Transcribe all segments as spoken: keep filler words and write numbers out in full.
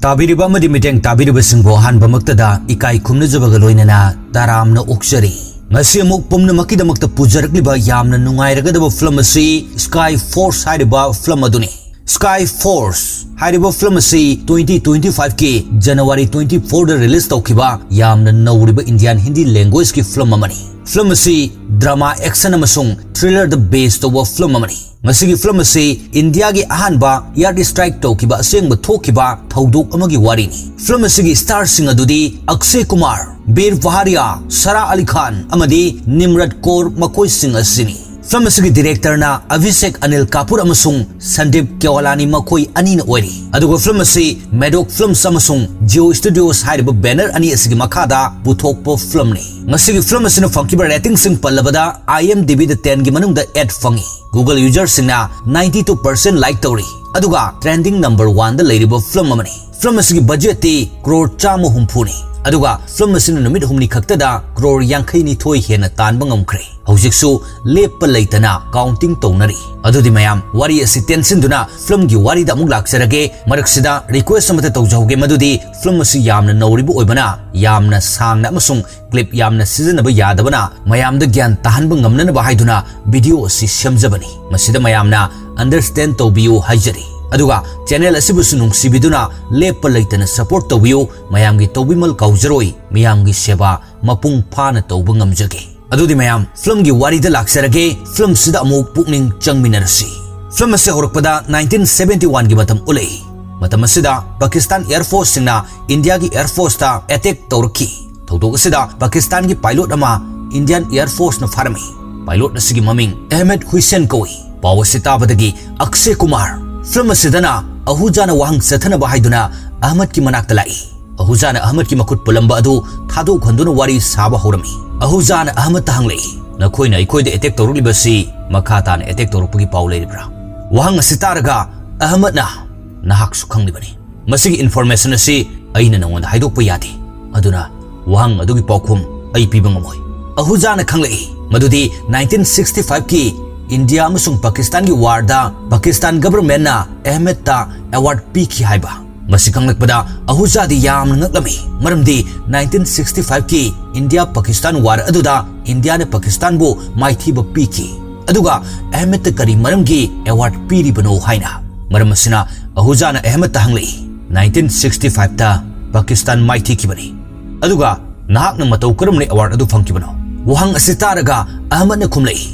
ꯇꯥꯕꯤꯔꯤꯕ ꯑꯃꯗꯤ ꯃꯤꯠꯌꯦꯡ ꯇꯥꯕꯤꯔꯤꯕꯁꯤꯡꯕꯨ ꯑꯍꯥꯟꯕꯃꯛꯇꯗ ꯏꯀꯥꯏ ꯈꯨꯝꯅꯖꯕꯒ ꯂꯣꯏꯅꯅ ꯇꯔꯥꯝꯅ ꯑꯣꯛꯆꯔꯤ꯫ ꯉꯁꯤ ꯑꯃꯨꯛ ꯄꯨꯝꯅꯃꯛꯀꯤꯗꯃꯛꯇ ꯄꯨꯖꯔꯛꯂꯤꯕ ꯌꯥꯝꯅ ꯅꯨꯡꯉꯥꯏꯔꯒꯗꯕ ꯐꯤꯂꯝ ꯑꯁꯤ Sky Force ꯍꯥꯏꯔꯤꯕ ꯐꯤꯂꯝ ꯑꯗꯨꯅꯤ꯫ Sky Force ꯍꯥꯏꯔꯤꯕ ꯐꯤꯂꯝ ꯑꯁꯤ twenty twenty five ꯀꯤ January twenty four ꯗ release ꯇꯧꯈꯤꯕ ꯌꯥꯝꯅ ꯅꯧꯔꯤꯕ Indian Hindi language ꯀꯤ ꯐꯤꯂꯝ ꯑꯃꯅꯤ꯫ ꯐꯤꯂꯝ ꯑꯁꯤ drama, action ꯑꯃꯁꯨꯡ thriller ꯗ base ꯇꯧꯕ ꯐꯤꯂꯝ ꯑꯃꯅꯤ꯫ ꯃꯁꯤꯒꯤ ꯐꯤꯂꯝ ꯑꯁꯤ ꯏꯟꯗꯤꯌꯥꯒꯤ ꯑꯍꯥꯟꯕ air strike ꯇꯧꯈꯤꯕ ꯑꯁꯦꯡꯕ ꯊꯣꯛꯈꯤꯕ ꯊꯧꯗꯣꯛ ꯑꯃꯒꯤ ꯋꯥꯔꯤꯅꯤ꯫ ꯐꯤꯂꯝ ꯑꯁꯤꯒꯤ star ꯁꯤꯡ ꯑꯗꯨꯗꯤ ꯑꯛꯁꯦ ꯀꯨꯃꯥꯔ, ꯕꯤꯔ ꯄꯍꯥꯔꯤꯌꯥ, ꯁꯥꯔꯥ ꯑꯂꯤ ꯈꯥꯟ ꯑꯃꯗꯤ ꯅꯤꯝꯔꯠ ꯀꯧꯔ ꯃꯈꯣꯏꯁꯤꯡ ꯑꯁꯤꯅꯤ꯫ ꯐꯤꯂꯝ ꯑꯁꯤꯒꯤ director ꯅ ꯑꯚꯤꯁꯦꯛ ꯑꯅꯤꯜ ꯀꯥꯄꯨꯔ ꯑꯃꯁꯨꯡ ꯁꯟꯗꯤꯞ ꯀꯦꯋꯥꯂꯥꯅꯤ ꯃꯈꯣꯏ ꯑꯅꯤꯅ ꯑꯣꯏꯔꯤ꯫ ꯑꯗꯨꯒ ꯐꯤꯂꯝ ꯑꯁꯤ ꯃꯦꯗꯣꯛ Films ꯑꯃꯁꯨꯡ Jio Studios ꯍꯥꯏꯔꯤꯕ banner ꯑꯅꯤ ꯑꯁꯤꯒꯤ ꯃꯈꯥꯗ ꯄꯨꯊꯣꯛꯄ ꯐꯤꯂꯝꯅꯤ꯫ ꯃꯁꯤꯒꯤ ꯐꯤꯂꯝ ꯑꯁꯤꯅ ꯐꯪꯈꯤꯕ rating ꯁꯤꯡ ꯄꯜꯂꯕꯗ IMDb ꯗ ten ꯒꯤ ꯃꯅꯨꯡꯗ eight ꯐꯪꯉꯤ꯫ Google user ꯁꯤꯡꯅ ninety two percent like ꯇꯧꯔꯤ꯫ ꯑꯗꯨꯒ trending number one ꯗ ꯂꯩꯔꯤꯕ ꯐꯤꯂꯝ ꯑꯃꯅꯤ꯫ ꯐꯤꯂꯝ ꯑꯁꯤꯒꯤ budget ꯇꯤ ꯀ꯭ꯔꯣꯔ ꯆꯥꯝꯃ ꯍꯨꯝꯐꯨꯅꯤ꯫ ꯑꯗꯨꯒ ꯐꯤꯂꯝ ꯑꯁꯤꯅ ꯅꯨꯃꯤꯠ ꯍꯨꯝꯅꯤ ꯈꯛꯇꯗ ꯀ꯭ꯔꯣꯔ ꯌꯥꯡꯈꯩ ꯅꯤꯊꯣꯏ ꯍꯦꯟꯅ ꯇꯥꯟꯕ ꯉꯝꯈ꯭ꯔꯦ꯫ ꯍꯧꯖꯤꯛꯁꯨ ꯂꯦꯞꯄ ꯂꯩꯇꯅ counting ꯇꯧꯅꯔꯤ꯫ ꯑꯗꯨꯗꯤ ꯃꯌꯥꯝ, ꯋꯥꯔꯤ ꯑꯁꯤ ꯇꯦꯟꯁꯤꯟꯗꯨꯅ ꯐꯤꯂꯝꯒꯤ ꯋꯥꯔꯤꯗ ꯑꯃꯨꯛ ꯂꯥꯛꯆꯔꯒꯦ꯫ ꯃꯔꯛꯁꯤꯗ request ꯑꯃꯠꯇ ꯇꯧꯖꯍꯧꯒꯦ, ꯃꯗꯨꯗꯤ ꯐꯤꯂꯝ ꯑꯁꯤ ꯌꯥꯝꯅ ꯅꯧꯔꯤꯕ ꯑꯣꯏꯕꯅ ꯌꯥꯝꯅ ꯁꯥꯡꯅ ꯑꯃꯁꯨꯡ clip ꯌꯥꯝꯅ ꯁꯤꯖꯤꯟꯅꯕ ꯌꯥꯗꯕꯅ ꯃꯌꯥꯝꯗ ꯒ꯭ꯌꯥꯟ ꯇꯥꯍꯟꯕ ꯉꯝꯅꯅꯕ ꯍꯥꯏꯗꯨꯅ video ꯑꯁꯤ ꯁꯦꯝꯖꯕꯅꯤ꯫ ꯃꯁꯤꯗ ꯃꯌꯥꯝꯅ understand ꯇꯧꯕꯤꯌꯨ ꯍꯥꯏꯖꯔꯤ꯫ ꯑꯗꯨꯒ channel ꯑꯁꯤꯕꯨꯁꯨ ꯅꯨꯡꯁꯤꯕꯤꯗꯨꯅ ꯂꯦꯞꯄ ꯂꯩꯇꯅ support ꯇꯧꯕꯤꯌꯨ꯫ ꯃꯌꯥꯝꯒꯤ ꯇꯧꯕꯤꯃꯜ ꯀꯥꯎꯖꯔꯣꯏ, ꯃꯤꯌꯥꯝꯒꯤ ꯁꯦꯕꯥ ꯃꯄꯨꯡ ꯐꯥꯅ ꯇꯧꯕ ꯉꯝꯖꯒꯦ꯫ ꯑꯗꯨꯗꯤ ꯃꯌꯥꯝ, ꯐꯤꯂꯝꯒꯤ ꯋꯥꯔꯤꯗ ꯂꯥꯛꯆꯔꯒꯦ꯫ ꯐꯤꯂꯝꯁꯤꯗ ꯑꯃꯨꯛ ꯄꯨꯛꯅꯤꯡ ꯆꯪꯃꯤꯟꯅꯔꯁꯤ꯫ ꯐꯤꯂꯝ ꯑꯁꯤ ꯍꯧꯔꯛꯄꯗ nineteen seventy one ꯒꯤ ꯃꯇꯝ ꯎꯠꯂꯛꯏ꯫ ꯃꯇꯝ ꯑꯁꯤꯗ ꯄꯥꯀꯤꯁꯇꯥꯟ air force ꯁꯤꯡꯅ ꯏꯟꯗꯤꯌꯥꯒꯤ air force ꯇ attack ꯇꯧꯔꯛꯈꯤ꯫ ꯊꯧꯗꯣꯛ ꯑꯁꯤꯗ ꯄꯥꯀꯤꯁꯇꯥꯟꯒꯤ pilot ꯑꯃ Indian air force ꯅ ꯐꯥꯔꯝꯃꯤ꯫ Pilot ꯑꯁꯤꯒꯤ ꯃꯃꯤꯡ ꯑꯍꯃꯦꯗ ꯍꯨꯏꯁꯦꯟ ꯀꯧꯏ꯫ ꯄꯥꯎ ꯑꯁꯤ ꯇꯥꯕꯗꯒꯤ ꯑꯛꯁꯦ ꯀꯨꯃꯥꯔ, ꯐꯤꯂꯝ ꯑꯁꯤꯗꯅ ꯑꯍꯨꯖꯥꯅ ꯋꯥꯍꯪ ꯆꯠꯊꯅꯕ ꯍꯥꯏꯗꯨꯅ ꯑꯍꯃꯗꯀꯤ ꯃꯅꯥꯛꯇ ꯂꯥꯛꯏ꯫ ꯑꯍꯨꯖꯥꯅ ꯑꯍꯃꯗꯀꯤ ꯃꯈꯨꯠ ꯄꯨꯜꯂꯝꯕ ꯑꯗꯨ ꯊꯥꯗꯣꯛꯍꯟꯗꯨꯅ ꯋꯥꯔꯤ ꯁꯥꯕ ꯍꯧꯔꯝꯃꯤ꯫ ꯑꯍꯨꯖꯥꯅ ꯑꯍꯃꯗꯇ ꯍꯪꯂꯛꯏ, "ꯅꯈꯣꯏꯅ ꯑꯩꯈꯣꯏꯗ attack ꯇꯧꯔꯛꯂꯤꯕꯁꯤ ꯃꯈꯥ ꯇꯥꯅ attack ꯇꯧꯔꯛꯄꯒꯤ ꯄꯥꯎ ꯂꯩꯔꯤꯕ꯭ꯔꯥ?" ꯋꯥꯍꯪ ꯑꯁꯤ ꯇꯥꯔꯒ ꯑꯍꯃꯗꯅ, "ꯅꯍꯥꯛꯁꯨ ꯈꯪꯂꯤꯕꯅꯤ꯫ ꯃꯁꯤꯒꯤ information ꯑꯁꯤ ꯑꯩꯅ ꯅꯉꯣꯟꯗ ꯍꯥꯏꯗꯣꯛꯄ ꯌꯥꯗꯦ꯫ ꯑꯗꯨꯅ ꯋꯥꯍꯪ ꯑꯗꯨꯒꯤ ꯄꯥꯎꯈꯨꯝ ꯑꯩ ꯄꯤꯕ ꯉꯝꯃꯣꯏ꯫" ꯑꯍꯨꯖꯥꯅ ꯈꯪꯂꯛꯏ ꯃꯗꯨꯗꯤ nineteen sixty five ꯀꯤ ꯏꯟꯗꯤꯌꯥ ꯑꯃꯁꯨꯡ ꯄꯥꯀꯤꯁꯇꯥꯟꯒꯤ war ꯗ ꯄꯥꯀꯤꯁꯇꯥꯟ government ꯅ ꯑꯍꯃꯗꯇ award ꯄꯤꯈꯤ ꯍꯥꯏꯕ꯫ ꯃꯁꯤ ꯈꯪꯂꯛꯄꯗ ꯑꯍꯨꯖꯥꯗꯤ ꯌꯥꯝꯅ ꯉꯛꯂꯝꯃꯤ, ꯃꯔꯝꯗꯤ nineteen sixty five ꯀꯤ ꯏꯟꯗꯤꯌꯥ ꯄꯥꯀꯤꯁꯇꯥꯟ ꯋꯥꯔ ꯑꯗꯨꯗ ꯏꯟꯗꯤꯌꯥꯅ ꯄꯥꯀꯤꯁꯇꯥꯟꯕꯨ ꯃꯥꯏꯊꯤꯕ ꯄꯤꯈꯤ, ꯑꯗꯨꯒ ꯑꯍꯃꯗꯇ ꯀꯔꯤ ꯃꯔꯝꯒꯤ ꯑꯦꯋꯥꯔꯗ ꯄꯤꯔꯤꯕꯅꯣ ꯍꯥꯏꯅ꯫ ꯃꯔꯝ ꯑꯁꯤꯅ ꯑꯍꯨꯖꯥꯅ ꯑꯍꯃꯗꯇ ꯍꯪꯂꯛꯏ, "nineteen sixty five ꯇ ꯄꯥꯀꯤꯁꯇꯥꯟ ꯃꯥꯏꯊꯤꯈꯤꯕꯅꯤ, ꯑꯗꯨꯒ ꯅꯍꯥꯛꯅ ꯃꯇꯧ ꯀꯔꯝꯅ ꯑꯦꯋꯥꯔꯗ ꯑꯗꯨ ꯐꯪꯈꯤꯕꯅꯣ?" ꯋꯥꯍꯪ ꯑꯁꯤ ꯇꯥꯔꯒ ꯑꯍꯃꯗꯅ ꯈꯨꯝꯂꯛꯏ,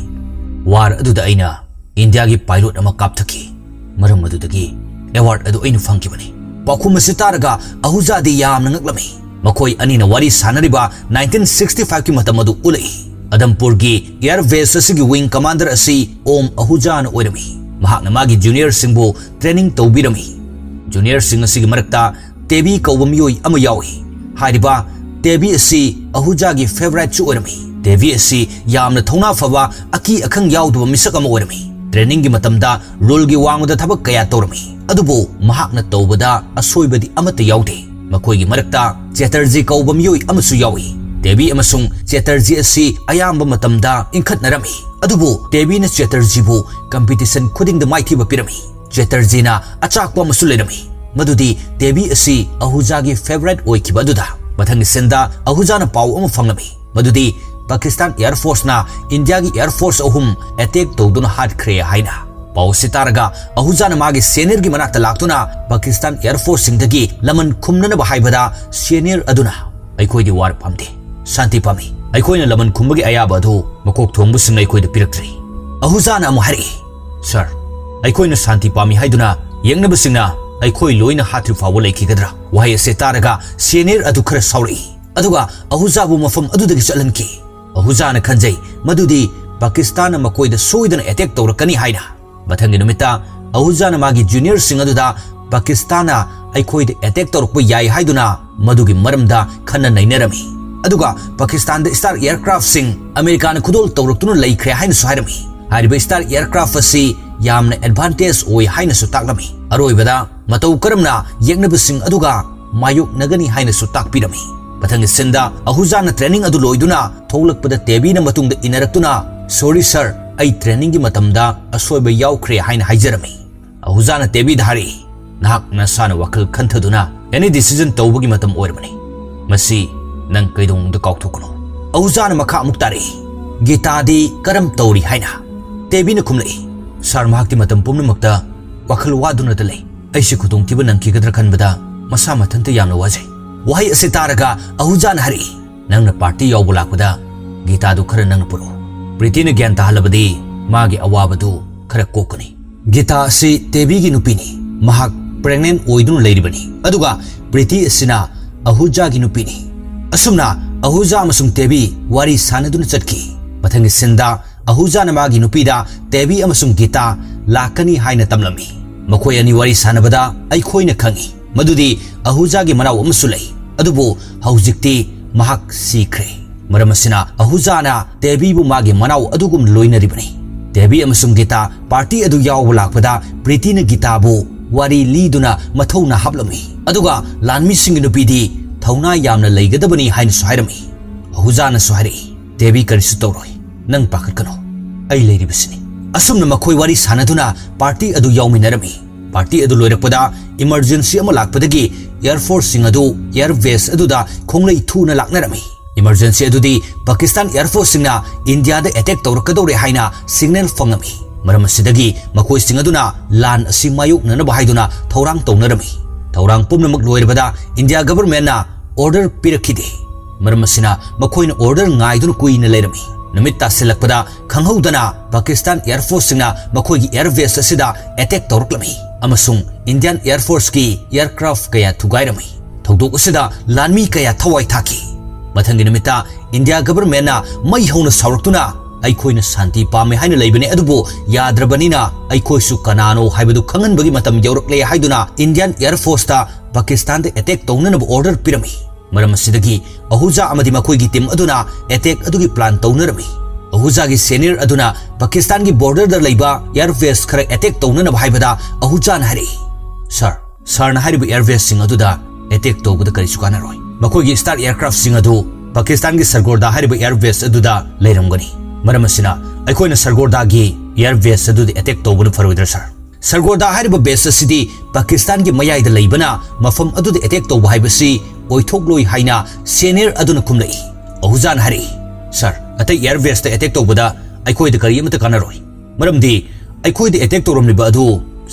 "ꯋꯥꯔ ꯑꯗꯨꯗ ꯑꯩꯅ ꯏꯟꯗꯤꯌꯥꯒꯤ ꯄꯥꯏꯂꯣꯠ ꯑꯃ ꯀꯥꯞꯊꯈꯤ, ꯃꯔꯝ ꯑꯗꯨꯗꯒꯤ ꯑꯦꯋꯥꯔꯗ ꯑꯗꯨ ꯑꯩꯅ ꯐꯪꯈꯤꯕꯅꯤ꯫" ꯄꯥꯎꯈꯨꯝ ꯑꯁꯤ ꯇꯥꯔꯒ ꯑꯍꯨꯖꯥꯗꯤ ꯌꯥꯝꯅ ꯉꯛꯂꯝꯃꯤ꯫ ꯃꯈꯣꯏ ꯑꯅꯤꯅ ꯋꯥꯔꯤ ꯁꯥꯅꯔꯤꯕ nineteen sixty five ꯀꯤ ꯃꯇꯝ ꯑꯗꯨ ꯎꯠꯂꯛꯏ꯫ ꯑꯗꯝꯄꯨꯔꯒꯤ ꯑꯦꯌꯔ ꯕꯦꯁ ꯑꯁꯤꯒꯤ ꯋꯤꯡ ꯀꯃꯥꯟꯗꯔ ꯑꯁꯤ ꯑꯣꯝ ꯑꯍꯨꯖꯥꯅ ꯑꯣꯏꯔꯝꯃꯤ꯫ ꯃꯍꯥꯛꯅ ꯃꯥꯒꯤ ꯖꯨꯅꯤꯌꯔꯁꯤꯡꯕꯨ ꯇ꯭ꯔꯦꯅꯤꯡ ꯇꯧꯕꯤꯔꯝꯃꯤ꯫ ꯖꯨꯅꯤꯌꯔꯁꯤꯡ ꯑꯁꯤꯒꯤ ꯃꯔꯛꯇ ꯇꯦꯕꯤ ꯀꯧꯕ ꯃꯤꯑꯣꯏ ꯑꯃ ꯌꯥꯎꯏ꯫ ꯍꯥꯏꯔꯤꯕ ꯇꯦꯕꯤ ꯑꯁꯤ ꯑꯍꯨꯖꯥꯒꯤ ꯐꯦꯚꯔꯥꯏꯠꯁꯨ ꯑꯣꯏꯔꯝꯃꯤ꯫ ꯇꯦꯕꯤ ꯑꯁꯤ ꯌꯥꯝꯅ ꯊꯧꯅꯥ ꯐꯕ, ꯑꯀꯤ ꯑꯈꯪ ꯌꯥꯎꯗꯕ ꯃꯤꯁꯛ ꯑꯃ ꯑꯣꯏꯔꯝꯃꯤ꯫ ꯇ꯭ꯔꯦꯅꯤꯡꯒꯤ ꯃꯇꯝꯗ ꯔꯨꯜꯒꯤ ꯋꯥꯡꯃꯗ ꯊꯕꯛ ꯀꯌꯥ ꯇꯧꯔꯝꯃꯤ, ꯑꯗꯨꯕꯨ ꯃꯍꯥꯛꯅ ꯇꯧꯕꯗ ꯑꯁꯣꯏꯕꯗꯤ ꯑꯃꯠꯇ ꯌꯥꯎꯗꯦ꯫ ꯃꯈꯣꯏꯒꯤ ꯃꯔꯛꯇ ꯆꯦꯇꯔꯖꯤ ꯀꯧꯕ ꯃꯤꯑꯣꯏ ꯑꯃꯁꯨ ꯌꯥꯎꯏ꯫ ꯇꯦꯕꯤ ꯑꯃꯁꯨꯡ ꯆꯦꯇꯔꯖꯤ ꯑꯁꯤ ꯑꯌꯥꯝꯕ ꯃꯇꯝꯗ ꯏꯟꯈꯠꯅꯔꯝꯃꯤ, ꯑꯗꯨꯕꯨ ꯇꯦꯕꯤꯅ ꯆꯦꯇꯔꯖꯤꯕꯨ ꯀꯝꯄꯤꯇꯤꯁꯟ ꯈꯨꯗꯤꯡꯗ ꯃꯥꯏꯊꯤꯕ ꯄꯤꯔꯝꯃꯤ꯫ ꯆꯦꯇꯔꯖꯤꯅ ꯑꯆꯥꯛꯄ ꯑꯃꯁꯨ ꯂꯩꯔꯝꯃꯤ, ꯃꯗꯨꯗꯤ ꯇꯦꯕꯤ ꯑꯁꯤ ꯑꯍꯨꯖꯥꯒꯤ ꯐꯦꯚꯔꯥꯏꯠ ꯑꯣꯏꯈꯤꯕ ꯑꯗꯨꯗ꯫ ꯃꯊꯪꯒꯤ ꯁꯤꯟꯗ ꯑꯍꯨꯖꯥꯅ ꯄꯥꯎ ꯑꯃ ꯐꯪꯂꯝꯃꯤ, ꯃꯗꯨꯗꯤ ꯄꯥꯀꯤꯁꯇꯥꯟ ꯑꯦꯌꯔ ꯐꯣꯔꯁꯅ ꯏꯟꯗꯤꯌꯥꯒꯤ ꯑꯦꯌꯔ ꯐꯣꯔꯁ ꯑꯍꯨꯝ ꯑꯦꯇꯦꯛ ꯇꯧꯗꯨꯅ ꯍꯥꯠꯈ꯭ꯔꯦ ꯍꯥꯏꯅ꯫ ꯄꯥꯎ ꯑꯁꯤ ꯇꯥꯔꯒ ꯑꯍꯨꯖꯥꯅ ꯃꯥꯒꯤ ꯁꯦꯅꯤꯌꯔꯒꯤ ꯃꯅꯥꯛꯇ ꯂꯥꯛꯇꯨꯅ ꯄꯥꯀꯤꯁꯇꯥꯟ ꯑꯦꯌꯔ ꯐꯣꯔꯁꯁꯤꯡꯗꯒꯤ ꯂꯃꯟ ꯈꯨꯝꯅꯅꯕ ꯍꯥꯏꯕꯗ, ꯁꯦꯅꯤꯌꯔ ꯑꯗꯨꯅ, "ꯑꯩꯈꯣꯏꯗꯤ ꯋꯥꯔ ꯄꯥꯝꯗꯦ, ꯁꯥꯟꯇꯤ ꯄꯥꯝꯃꯤ꯫ ꯑꯩꯈꯣꯏꯅ ꯂꯃꯟ ꯈꯨꯝꯕꯒꯤ ꯑꯌꯥꯕ ꯑꯗꯨ ꯃꯀꯣꯛ ꯊꯣꯡꯕꯁꯤꯡꯅ ꯑꯩꯈꯣꯏꯗ ꯄꯤꯔꯛꯇ꯭ꯔꯤ꯫" ꯑꯍꯨꯖꯥꯅ ꯑꯃꯨꯛ ꯍꯥꯏꯔꯛꯏ, "ꯁꯥꯔ, ꯑꯩꯈꯣꯏꯅ ꯁꯥꯟꯇꯤ ꯄꯥꯝꯃꯤ ꯍꯥꯏꯗꯨꯅ ꯌꯦꯛꯅꯕꯁꯤꯡꯅ ꯑꯩꯈꯣꯏ ꯂꯣꯏꯅ ꯍꯥꯠꯇ꯭ꯔꯤ ꯐꯥꯎꯕ ꯂꯩꯈꯤꯒꯗ꯭ꯔꯥ?" ꯋꯥꯍꯩ ꯑꯁꯤ ꯇꯥꯔꯒ ꯁꯦꯅꯤꯌꯔ ꯑꯗꯨ ꯈꯔ ꯁꯥꯎꯔꯛꯏ, ꯑꯗꯨꯒ ꯑꯍꯨꯖꯥꯕꯨ ꯃꯐꯝ ꯑꯗꯨꯗꯒꯤ ꯆꯠꯍꯟꯈꯤ꯫ ꯑꯍꯨꯖꯥꯅ ꯈꯟꯖꯩ ꯃꯗꯨꯗꯤ ꯄꯥꯀꯤꯁꯇꯥꯟꯅ ꯃꯈꯣꯏꯗ ꯁꯣꯏꯗꯅ ꯑꯦꯇꯦꯛ ꯇꯧꯔꯛꯀꯅꯤ ꯍꯥꯏꯅ꯫ ꯃꯊꯪꯒꯤ ꯅꯨꯃꯤꯠꯇ ꯑꯍꯨꯖꯥꯅ ꯃꯥꯒꯤ ꯖꯨꯅꯤꯌꯔꯁꯤꯡ ꯑꯗꯨꯗ, "ꯄꯥꯀꯤꯁꯇꯥꯟꯅ ꯑꯩꯈꯣꯏꯗ ꯑꯦꯇꯦꯛ ꯇꯧꯔꯛꯄ ꯌꯥꯏ ꯍꯥꯏꯗꯨꯅ ꯃꯗꯨꯒꯤ ꯃꯔꯝꯗ ꯈꯟꯅ ꯅꯩꯅꯔꯝꯃꯤ꯫ ꯑꯗꯨꯒ ꯄꯥꯀꯤꯁꯇꯥꯟꯗ ꯁ꯭ꯇꯥꯔ ꯑꯦꯌꯔꯀ꯭ꯔꯥꯐꯁꯤꯡ ꯑꯃꯦꯔꯤꯀꯥꯅ ꯈꯨꯗꯣꯜ ꯇꯧꯔꯛꯇꯨꯅ ꯂꯩꯈ꯭ꯔꯦ ꯍꯥꯏꯅꯁꯨ ꯍꯥꯏꯔꯝꯃꯤ꯫ ꯍꯥꯏꯔꯤꯕ ꯁ꯭ꯇꯥꯔ ꯑꯦꯌꯔꯀ꯭ꯔꯥꯐ ꯑꯁꯤ ꯌꯥꯝꯅ ꯑꯦꯗꯚꯥꯟꯇꯦꯖ ꯑꯣꯏ ꯍꯥꯏꯅꯁꯨ ꯇꯥꯛꯂꯝꯃꯤ꯫ ꯑꯔꯣꯏꯕꯗ ꯃꯇꯧ ꯀꯔꯝꯅ ꯌꯦꯛꯅꯕꯁꯤꯡ ꯑꯗꯨꯒ ꯃꯥꯌꯣꯛꯅꯒꯅꯤ ꯍꯥꯏꯅꯁꯨ ꯇꯥꯛꯄꯤꯔꯝꯃꯤ꯫" ꯃꯊꯪꯒꯤ ꯁꯤꯟꯗ ꯑꯍꯨꯖꯥꯅ ꯇ꯭ꯔꯦꯅꯤꯡ ꯑꯗꯨ ꯂꯣꯏꯗꯨꯅ ꯊꯣꯛꯂꯛꯄꯗ ꯇꯦꯕꯤꯅ ꯃꯇꯨꯡꯗ ꯏꯟꯅꯔꯛꯇꯨꯅ, "ꯁꯣꯔꯤ ꯁꯥꯔ, ꯑꯩ ꯇ꯭ꯔꯦꯅꯤꯡꯒꯤ ꯃꯇꯝꯗ ꯑꯁꯣꯏꯕ ꯌꯥꯎꯈ꯭ꯔꯦ" ꯍꯥꯏꯅ ꯍꯥꯏꯖꯔꯝꯃꯤ꯫ ꯑꯍꯨꯖꯥꯅ ꯇꯦꯕꯤꯗ ꯍꯥꯏꯔꯛꯏ, ꯅꯍꯥꯛ ꯅꯁꯥꯅ ꯋꯥꯈꯜ ꯈꯟꯊꯗꯨꯅ any decision ꯇꯧꯕꯒꯤ ꯃꯇꯝ ꯑꯣꯏꯔꯕꯅꯤ꯫ ꯃꯁꯤ ꯅꯪ ꯀꯩꯗꯧꯅꯨꯡꯗ ꯀꯥꯎꯊꯣꯛꯀꯅꯨ꯫ ꯑꯍꯨꯖꯥꯅ ꯃꯈꯥ ꯑꯃꯨꯛ ꯇꯥꯔꯛꯏ, "ꯒꯤꯇꯥꯗꯤ ꯀꯔꯝ ꯇꯧꯔꯤ?" ꯍꯥꯏꯅ꯫ ꯇꯦꯕꯤꯅ ꯈꯨꯝꯂꯛꯏ, "ꯁꯥꯔ, ꯃꯍꯥꯛꯇꯤ ꯃꯇꯝ ꯄꯨꯝꯅꯃꯛꯇ ꯋꯥꯈꯜ ꯋꯥꯗꯨꯅꯇ ꯂꯩ꯫ ꯑꯩꯁꯤ ꯈꯨꯗꯣꯡꯊꯤꯕ ꯅꯪꯈꯤꯒꯗ꯭ꯔꯥ ꯈꯟꯕꯗ ꯃꯁꯥ ꯃꯊꯟꯇ ꯌꯥꯝꯅ ꯋꯥꯖꯩ꯫" ꯋꯥꯍꯩ ꯑꯁꯤ ꯇꯥꯔꯒ ꯑꯍꯨꯖꯥꯅ ꯍꯥꯏꯔꯛꯏ, "ꯅꯪꯅ ꯄꯥꯔꯇꯤ ꯌꯥꯎꯕ ꯂꯥꯛꯄꯗ ꯒꯤꯇꯥꯗꯨ ꯈꯔ ꯅꯪꯅ ꯄꯨꯔꯛꯎ꯫ ꯄ꯭ꯔꯤꯇꯤꯅ ꯒ꯭ꯌꯥꯟ ꯇꯥꯍꯜꯂꯕꯗꯤ ꯃꯥꯒꯤ ꯑꯋꯥꯕꯗꯨ ꯈꯔ ꯀꯣꯛꯀꯅꯤ꯫" ꯒꯤꯇꯥ ꯑꯁꯤ ꯇꯦꯕꯤꯒꯤ ꯅꯨꯄꯤꯅꯤ꯫ ꯃꯍꯥꯛ ꯄ꯭ꯔꯦꯒꯅꯦꯟ ꯑꯣꯏꯗꯨꯅ ꯂꯩꯔꯤꯕꯅꯤ꯫ ꯑꯗꯨꯒ ꯄ꯭ꯔꯤꯇꯤ ꯑꯁꯤꯅ ꯑꯍꯨꯖꯥꯒꯤ ꯅꯨꯄꯤꯅꯤ꯫ ꯑꯁꯨꯝꯅ ꯑꯍꯨꯖꯥ ꯑꯃꯁꯨꯡ ꯇꯦꯕꯤ ꯋꯥꯔꯤ ꯁꯥꯟꯅꯗꯨꯅ ꯆꯠꯈꯤ꯫ ꯃꯊꯪꯒꯤ ꯁꯤꯟꯗ ꯑꯍꯨꯖꯥꯅ ꯃꯥꯒꯤ ꯅꯨꯄꯤꯗ ꯇꯦꯕꯤ ꯑꯃꯁꯨꯡ ꯒꯤꯇꯥ ꯂꯥꯛꯀꯅꯤ ꯍꯥꯏꯅ ꯇꯝꯂꯝꯃꯤ꯫ ꯃꯈꯣꯏ ꯑꯅꯤ ꯋꯥꯔꯤ ꯁꯥꯟꯅꯕꯗ ꯑꯩꯈꯣꯏꯅ ꯈꯪꯏ ꯃꯗꯨꯗꯤ ꯑꯍꯨꯖꯥꯒꯤ ꯃꯅꯥꯎ ꯑꯃꯁꯨ ꯂꯩ, ꯑꯗꯨꯕꯨ ꯍꯧꯖꯤꯛꯇꯤ ꯃꯍꯥꯛ ꯁꯤꯈ꯭ꯔꯦ꯫ ꯃꯔꯝ ꯑꯁꯤꯅ ꯑꯍꯨꯖꯥꯅ ꯇꯦꯕꯤꯕꯨ ꯃꯥꯒꯤ ꯃꯅꯥꯎ ꯑꯗꯨꯒꯨꯝ ꯂꯣꯏꯅꯔꯤꯕꯅꯤ꯫ ꯇꯦꯕꯤ ꯑꯃꯁꯨꯡ ꯒꯤꯇꯥ ꯄꯥꯔꯇꯤ ꯑꯗꯨ ꯌꯥꯎꯕ ꯂꯥꯛꯄꯗ ꯄ꯭ꯔꯤꯇꯤꯅ ꯒꯤꯇꯥꯕꯨ ꯋꯥꯔꯤ ꯂꯤꯗꯨꯅ ꯃꯊꯧꯅꯥ ꯍꯥꯞꯂꯝꯃꯤ꯫ ꯑꯗꯨꯒ ꯂꯥꯟꯃꯤꯁꯤꯡꯒꯤ ꯅꯨꯄꯤꯗꯤ ꯊꯧꯅꯥ ꯌꯥꯝꯅ ꯂꯩꯒꯗꯕꯅꯤ ꯍꯥꯏꯅꯁꯨ ꯍꯥꯏꯔꯝꯃꯤ꯫ ꯑꯍꯨꯖꯥꯅꯁꯨ ꯍꯥꯏꯔꯛꯏ, "ꯇꯦꯕꯤ ꯀꯔꯤꯁꯨ ꯇꯧꯔꯣꯏ, ꯅꯪ ꯄꯥꯈꯠꯀꯅꯨ, ꯑꯩ ꯂꯩꯔꯤꯕꯁꯤꯅꯤ꯫" ꯑꯁꯨꯝꯅ ꯃꯈꯣꯏ ꯋꯥꯔꯤ ꯁꯥꯟꯅꯗꯨꯅ ꯄꯥꯔꯇꯤ ꯑꯗꯨ ꯌꯥꯎꯃꯤꯟꯅꯔꯝꯃꯤ꯫ ꯄꯥꯔꯇꯤ ꯑꯗꯨ ꯂꯣꯏꯔꯛꯄꯗ ꯏꯃꯔꯖꯦꯟꯁꯤ ꯑꯃ ꯂꯥꯛꯄꯗꯒꯤ ꯑꯦꯌꯔ ꯐꯣꯔꯁꯁꯤꯡ ꯑꯗꯨ ꯑꯦꯌꯔ ꯕꯦꯁ ꯑꯗꯨꯗ ꯈꯣꯡꯂꯩ ꯊꯨꯅ ꯂꯥꯛꯅꯔꯝꯃꯤ꯫ ꯏꯃꯔꯖꯦꯟꯁꯤ ꯑꯗꯨꯗꯤ ꯄꯥꯀꯤꯁꯇꯥꯟ ꯑꯦꯌꯔ ꯐꯣꯔꯁꯁꯤꯡꯅ ꯏꯟꯗꯤꯌꯥꯗ ꯑꯦꯇꯦꯛ ꯇꯧꯔꯛꯀꯗꯧꯔꯦ ꯍꯥꯏꯅ ꯁꯤꯒꯅꯦꯜ ꯐꯪꯂꯝꯃꯤ꯫ ꯃꯔꯝ ꯑꯁꯤꯗꯒꯤ ꯃꯈꯣꯏꯁꯤꯡ ꯑꯗꯨꯅ ꯂꯥꯟ ꯑꯁꯤ ꯃꯥꯌꯣꯛꯅꯅꯕ ꯍꯥꯏꯗꯨꯅ ꯊꯧꯔꯥꯡ ꯇꯧꯅꯔꯝꯃꯤ꯫ ꯊꯧꯔꯥꯡ ꯄꯨꯝꯅꯃꯛ ꯂꯣꯏꯔꯕꯗ ꯏꯟꯗꯤꯌꯥ ꯒꯚꯔꯟꯃꯦꯟꯠꯅ ꯑꯣꯔꯗꯔ ꯄꯤꯔꯛꯈꯤꯗꯦ꯫ ꯃꯔꯝ ꯑꯁꯤꯅ ꯃꯈꯣꯏꯅ ꯑꯣꯔꯗꯔ ꯉꯥꯏꯗꯨꯅ ꯀꯨꯏꯅ ꯂꯩꯔꯝꯃꯤ꯫ ꯅꯨꯃꯤꯠ ꯇꯥꯁꯤꯜꯂꯛꯄꯗ ꯈꯪꯍꯧꯗꯅ ꯄꯥꯀꯤꯁꯇꯥꯟ ꯑꯦꯌꯔ ꯐꯣꯔꯁꯁꯤꯡꯅ ꯃꯈꯣꯏꯒꯤ ꯑꯦꯌꯔ ꯕꯦꯁ ꯑꯁꯤꯗ ꯑꯦꯇꯦꯛ ꯇꯧꯔꯛꯂꯝꯃꯤ ꯑꯃꯁꯨꯡ ꯏꯟꯗꯤꯌꯥꯟ ꯑꯦꯌꯔ ꯐꯣꯔꯁꯀꯤ ꯑꯦꯌꯔꯀ꯭ꯔꯥꯐ ꯀꯌꯥ ꯊꯨꯒꯥꯏꯔꯝꯃꯤ꯫ ꯊꯧꯗꯣꯛ ꯑꯁꯤꯗ ꯂꯥꯟꯃꯤ ꯀꯌꯥ ꯊꯋꯥꯏ ꯊꯥꯈꯤ꯫ ꯃꯊꯪꯒꯤ ꯅꯨꯃꯤꯠꯇ ꯏꯟꯗꯤꯌꯥ ꯒꯚꯔꯟꯃꯦꯟꯠꯅ ꯃꯩ ꯍꯧꯅ ꯁꯥꯎꯔꯛꯇꯨꯅ, "ꯑꯩꯈꯣꯏꯅ ꯁꯥꯟꯇꯤ ꯄꯥꯝꯃꯦ ꯍꯥꯏꯅ ꯂꯩꯕꯅꯦ, ꯑꯗꯨꯕꯨ ꯌꯥꯗ꯭ꯔꯕꯅꯤꯅ ꯑꯩꯈꯣꯏꯁꯨ ꯀꯅꯥꯅꯣ ꯍꯥꯏꯕꯗꯨ ꯈꯪꯍꯟꯕꯒꯤ ꯃꯇꯝ ꯌꯧꯔꯛꯂꯦ" ꯍꯥꯏꯗꯨꯅ ꯏꯟꯗꯤꯌꯥꯟ ꯑꯦꯌꯔ ꯐꯣꯔꯁꯇ ꯄꯥꯀꯤꯁꯇꯥꯟꯗ ꯑꯦꯇꯦꯛ ꯇꯧꯅꯅꯕ ꯑꯣꯔꯗꯔ ꯄꯤꯔꯝꯃꯤ꯫ ꯃꯔꯝ ꯑꯁꯤꯗꯒꯤ ꯑꯍꯨꯖꯥ ꯑꯃꯗꯤ ꯃꯈꯣꯏꯒꯤ ꯇꯤꯝ ꯑꯗꯨꯅ ꯑꯦꯇꯦꯛ ꯑꯗꯨꯒꯤ ꯄ꯭ꯂꯥꯟ ꯇꯧꯅꯔꯝꯃꯤ꯫ ꯑꯍꯨꯖꯥꯒꯤ ꯁꯦꯅꯤꯌꯔ ꯑꯗꯨꯅ ꯄꯥꯀꯤꯁꯇꯥꯟꯒꯤ ꯕꯣꯔꯗꯔꯗ ꯂꯩꯕ ꯑꯦꯌꯔ ꯕꯦꯁ ꯈꯔ ꯑꯦꯇꯦꯛ ꯇꯧꯅꯅꯕ ꯍꯥꯏꯕꯗ ꯑꯍꯨꯖꯥꯅ ꯍꯥꯏꯔꯛꯏ, "ꯁꯥꯔ, ꯁꯥꯔꯅ ꯍꯥꯏꯔꯤꯕ ꯑꯦꯌꯔ ꯕꯦꯁꯁꯤꯡ ꯑꯗꯨꯗ ꯑꯦꯇꯦꯛ ꯇꯧꯕꯗ ꯀꯔꯤꯁꯨ ꯀꯥꯟꯅꯔꯣꯏ꯫ ꯃꯈꯣꯏꯒꯤ ꯁ꯭ꯇꯥꯔ ꯑꯦꯌꯔꯀ꯭ꯔꯥꯐꯁꯤꯡ ꯑꯗꯨ ꯄꯥꯀꯤꯁꯇꯥꯟꯒꯤ ꯁꯔꯒꯣꯔꯗꯥ ꯍꯥꯏꯔꯤꯕ ꯑꯦꯌꯔ ꯕꯦꯁ ꯑꯗꯨꯗ ꯂꯩꯔꯝꯒꯅꯤ꯫ ꯃꯔꯝ ꯑꯁꯤꯅ ꯑꯩꯈꯣꯏꯅ ꯁꯔꯒꯣꯔꯗꯥꯒꯤ ꯑꯦꯌꯔ ꯕꯦꯁ ꯑꯗꯨꯗ ꯑꯦꯇꯦꯛ ꯇꯧꯕꯅ ꯐꯔꯣꯏꯗ꯭ꯔꯥ, ꯁꯥꯔ?" ꯁꯔꯒꯣꯔꯗꯥ ꯍꯥꯏꯔꯤꯕ ꯕꯦꯁ ꯑꯁꯤꯗꯤ ꯄꯥꯀꯤꯁꯇꯥꯟꯒꯤ ꯃꯌꯥꯏꯗ ꯂꯩꯕꯅ ꯃꯐꯝ ꯑꯗꯨꯗ ꯑꯦꯇꯦꯛ ꯇꯧꯕ ꯍꯥꯏꯕꯁꯤ ꯑꯣꯏꯊꯣꯛꯂꯣꯏ ꯍꯥꯏꯅ ꯁꯦꯅꯤꯌꯔ ꯑꯗꯨꯅ ꯈꯨꯝꯂꯛꯏ꯫ ꯑꯍꯨꯖꯥꯅ ꯍꯥꯏꯔꯛꯏ, "ꯁꯥꯔ, ꯑꯇꯩ ꯑꯦꯌꯔ ꯕꯦꯁꯇ ꯑꯦꯇꯦꯛ ꯇꯧꯕꯗ ꯑꯩꯈꯣꯏꯗ ꯀꯔꯤ ꯑꯃꯠꯇ ꯀꯥꯟꯅꯔꯣꯏ, ꯃꯔꯝꯗꯤ ꯑꯩꯈꯣꯏꯗ ꯑꯦꯇꯦꯛ ꯇꯧꯔꯝꯂꯤꯕ ꯑꯗꯨ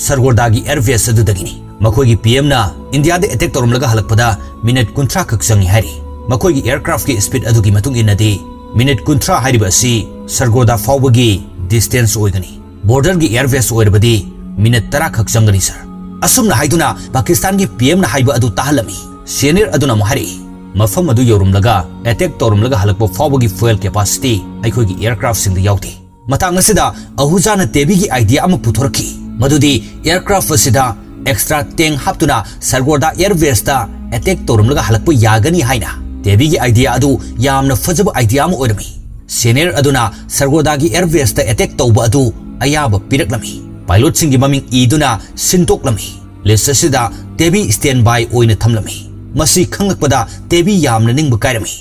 ꯁꯔꯒꯣꯔꯗꯥꯒꯤ ꯑꯦꯌꯔ ꯕꯦꯁ ꯑꯗꯨꯗꯒꯤꯅꯤ꯫ ꯃꯈꯣꯏꯒꯤ ꯄꯤ ꯑꯦꯝꯅ ꯏꯟꯗꯤꯌꯥꯗ ꯑꯦꯇꯦꯛ ꯇꯧꯔꯝꯂꯒ ꯍꯜꯂꯛꯄꯗ ꯃꯤꯅꯠ ꯀꯨꯟꯊ꯭ꯔꯥ ꯈꯛ ꯆꯪꯏ ꯍꯥꯏꯔꯤ꯫ ꯃꯈꯣꯏꯒꯤ ꯑꯦꯌꯔꯀ꯭ꯔꯥꯐꯀꯤ ꯁ꯭ꯄꯤꯗ ꯑꯗꯨꯒꯤ ꯃꯇꯨꯡ ꯏꯟꯅꯗꯤ ꯃꯤꯅꯤꯠ ꯀꯨꯟꯊ꯭ꯔꯥ ꯍꯥꯏꯔꯤꯕ ꯑꯁꯤ ꯁꯔꯒꯣꯔꯗꯥ ꯐꯥꯎꯕꯒꯤ ꯗꯤꯁꯇꯦꯟꯁ ꯑꯣꯏꯒꯅꯤ꯫ ꯕꯣꯔꯗꯔꯒꯤ ꯑꯦꯌꯔ ꯕꯦꯁ ꯑꯣꯏꯔꯕꯗꯤ ꯃꯤꯅꯠ ꯇꯔꯥ ꯈꯛ ꯆꯪꯒꯅꯤ, ꯁꯥꯔ"꯫ ꯑꯁꯨꯝꯅ ꯍꯥꯏꯗꯨꯅ ꯄꯥꯀꯤꯁꯇꯥꯟꯒꯤ ꯄꯤ ꯑꯦꯝꯅ ꯍꯥꯏꯕ ꯑꯗꯨ ꯇꯥꯍꯜꯂꯝꯃꯤ꯫ ꯁꯦꯅꯤꯌꯔ ꯑꯗꯨꯅ ꯑꯃꯨꯛ ꯍꯥꯏꯔꯛꯏ, "ꯃꯐꯝ ꯑꯗꯨ ꯌꯧꯔꯝꯂꯒ ꯑꯦꯇꯦꯛ ꯇꯧꯔꯝꯂꯒ ꯍꯜꯂꯛꯄ ꯐꯥꯎꯕꯒꯤ ꯐ꯭ꯌꯨꯑꯦꯜ ꯀꯦꯄꯥꯁꯤꯇꯤ ꯑꯩꯈꯣꯏꯒꯤ ꯑꯦꯌꯔꯀ꯭ꯔꯥꯐꯁꯤꯡꯗ ꯌꯥꯎꯗꯦ"꯫ ꯃꯇꯥꯡ ꯑꯁꯤꯗ ꯑꯍꯨꯖꯥꯅ ꯇꯦꯕꯤꯒꯤ ꯑꯥꯏꯗꯤꯌꯥ ꯑꯃ ꯄꯨꯊꯣꯔꯛꯈꯤ, ꯃꯗꯨꯗꯤ ꯑꯦꯌꯔꯀ꯭ꯔꯥꯐ ꯑꯁꯤꯗ ꯑꯦꯛꯁꯇ꯭ꯔꯥ ꯇꯦꯡ ꯍꯥꯞꯇꯨꯅ ꯁꯔꯒꯣꯔꯗꯥ ꯑꯦꯌꯔ ꯕꯦꯁꯇ ꯑꯦꯇꯦꯛ ꯇꯧꯔꯝꯂꯒ ꯍꯜꯂꯛꯄ ꯌꯥꯒꯅꯤ ꯍꯥꯏꯅ꯫ ꯇꯦꯕꯤꯒꯤ ꯑꯥꯏꯗꯤꯌꯥ ꯑꯗꯨ ꯌꯥꯝꯅ ꯐꯖꯕ ꯑꯥꯏꯗꯤꯌꯥ ꯑꯃ ꯑꯣꯏꯔꯝꯃꯤ꯫ ꯁꯦꯅꯤꯌꯔ ꯑꯗꯨꯅ ꯁꯔꯒꯣꯔꯗꯥꯒꯤ ꯑꯦꯌꯔ ꯕꯦꯁꯇ ꯑꯦꯇꯦꯛ ꯇꯧꯕ ꯑꯗꯨ ꯑꯌꯥꯕ ꯄꯤꯔꯛꯂꯝꯃꯤ꯫ ꯄꯥꯏꯂꯣꯠꯁꯤꯡꯒꯤ ꯃꯃꯤꯡ ꯏꯗꯨꯅ ꯁꯤꯟꯗꯣꯛꯂꯝꯃꯤ꯫ ꯂꯤꯁ ꯑꯁꯤꯗ ꯇꯦꯕꯤ ꯁ꯭ꯇꯦꯟ ꯕꯥꯏ ꯑꯣꯏꯅ ꯊꯝꯂꯝꯃꯤ꯫ ꯃꯁꯤ ꯈꯪꯂꯛꯄꯗ ꯇꯦꯕꯤ ꯌꯥꯝꯅ ꯅꯤꯡꯕ ꯀꯥꯏꯔꯝꯃꯤ,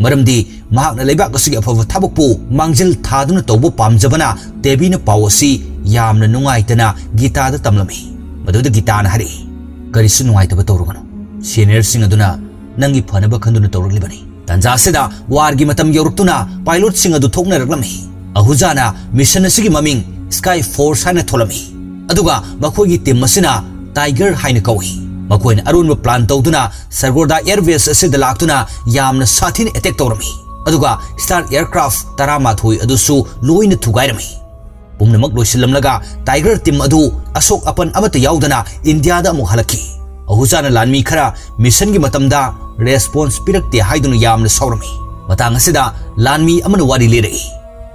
ꯃꯔꯝꯗꯤ ꯃꯍꯥꯛꯅ ꯂꯩꯕꯥꯛ ꯑꯁꯤꯒꯤ ꯑꯐꯕ ꯊꯕꯛꯄꯨ ꯃꯥꯡꯖꯤꯜ ꯊꯥꯗꯨꯅ ꯇꯧꯕ ꯄꯥꯝꯖꯕꯅ ꯇꯦꯕꯤꯅ ꯄꯥꯎ ꯑꯁꯤ ꯌꯥꯝꯅ ꯅꯨꯡꯉꯥꯏꯇꯅ ꯒꯤꯇꯥꯗ ꯇꯝꯂꯝꯃꯤ꯫ ꯃꯗꯨꯗ ꯒꯤꯇꯥꯅ ꯍꯥꯏꯔꯛꯏ, "ꯀꯔꯤꯁꯨ ꯅꯨꯡꯉꯥꯏꯇꯕ ꯇꯧꯔꯨꯒꯅꯨ"꯫ ꯁꯦꯅꯤꯌꯔꯁꯤꯡ ꯑꯗꯨꯅ ꯅꯪꯒꯤ ꯐꯅꯕ ꯈꯟꯗꯨꯅ ꯇꯧꯔꯛꯂꯤꯕꯅꯤ꯫ ꯇꯥꯟꯖꯥ ꯑꯁꯤꯗ ꯋꯥꯔꯒꯤ ꯃꯇꯝ ꯌꯧꯔꯛꯇꯨꯅ ꯄꯥꯏꯂꯣꯠꯁꯤꯡ ꯑꯗꯨ ꯊꯣꯛꯅꯔꯛꯂꯝꯃꯤ꯫ ꯑꯍꯨꯖꯥꯅ ꯃꯤꯁꯟ ꯑꯁꯤꯒꯤ ꯃꯃꯤꯡ ꯁ꯭ꯀꯥꯏ ꯐꯣꯔꯁ ꯍꯥꯏꯅ ꯊꯣꯜꯂꯝꯃꯤ꯫ ꯑꯗꯨꯒ ꯃꯈꯣꯏꯒꯤ ꯇꯤꯝ ꯑꯁꯤꯅ ꯇꯥꯏꯒꯔ ꯍꯥꯏꯅ ꯀꯧꯏ꯫ ꯃꯈꯣꯏꯅ ꯑꯔꯣꯟꯕ ꯄ꯭ꯂꯥꯟ ꯇꯧꯗꯨꯅ ꯁꯔꯒꯣꯔꯗꯥ ꯑꯦꯌꯔ ꯕꯦꯁ ꯑꯁꯤꯗ ꯂꯥꯛꯇꯨꯅ ꯌꯥꯝꯅ ꯁꯥꯊꯤꯅ ꯑꯦꯇꯦꯛ ꯇꯧꯔꯝꯃꯤ꯫ ꯑꯗꯨꯒ ꯁ꯭ꯇꯥꯔ ꯑꯦꯌꯔꯀ꯭ꯔꯥꯐ ꯇꯔꯥꯃꯥꯊꯣꯏ ꯑꯗꯨꯁꯨ ꯂꯣꯏꯅ ꯊꯨꯒꯥꯏꯔꯝꯃꯤ꯫ ꯄꯨꯝꯅꯃꯛ ꯂꯣꯏꯁꯤꯜꯂꯝꯂꯒ ꯇꯥꯏꯒꯔ ꯇꯤꯝ ꯑꯗꯨ ꯑꯁꯣꯛ ꯑꯄꯟ ꯑꯃꯠꯇ ꯌꯥꯎꯗꯅ ꯏꯟꯗꯤꯌꯥꯗ ꯑꯃꯨꯛ ꯍꯜꯂꯛꯈꯤ꯫ ꯑꯍꯨꯖꯥꯅ ꯂꯥꯟꯃꯤ ꯈꯔ ꯃꯤꯁꯟꯒꯤ ꯃꯇꯝꯗ ꯔꯦꯁꯄꯣꯟꯁ ꯄꯤꯔꯛꯇꯦ ꯍꯥꯏꯗꯨꯅ ꯌꯥꯝꯅ ꯁꯥꯎꯔꯝꯃꯤ꯫ ꯃꯇꯥꯡ ꯑꯁꯤꯗ ꯂꯥꯟꯃꯤ ꯑꯃꯅ ꯋꯥꯔꯤ ꯂꯤꯔꯛꯏ,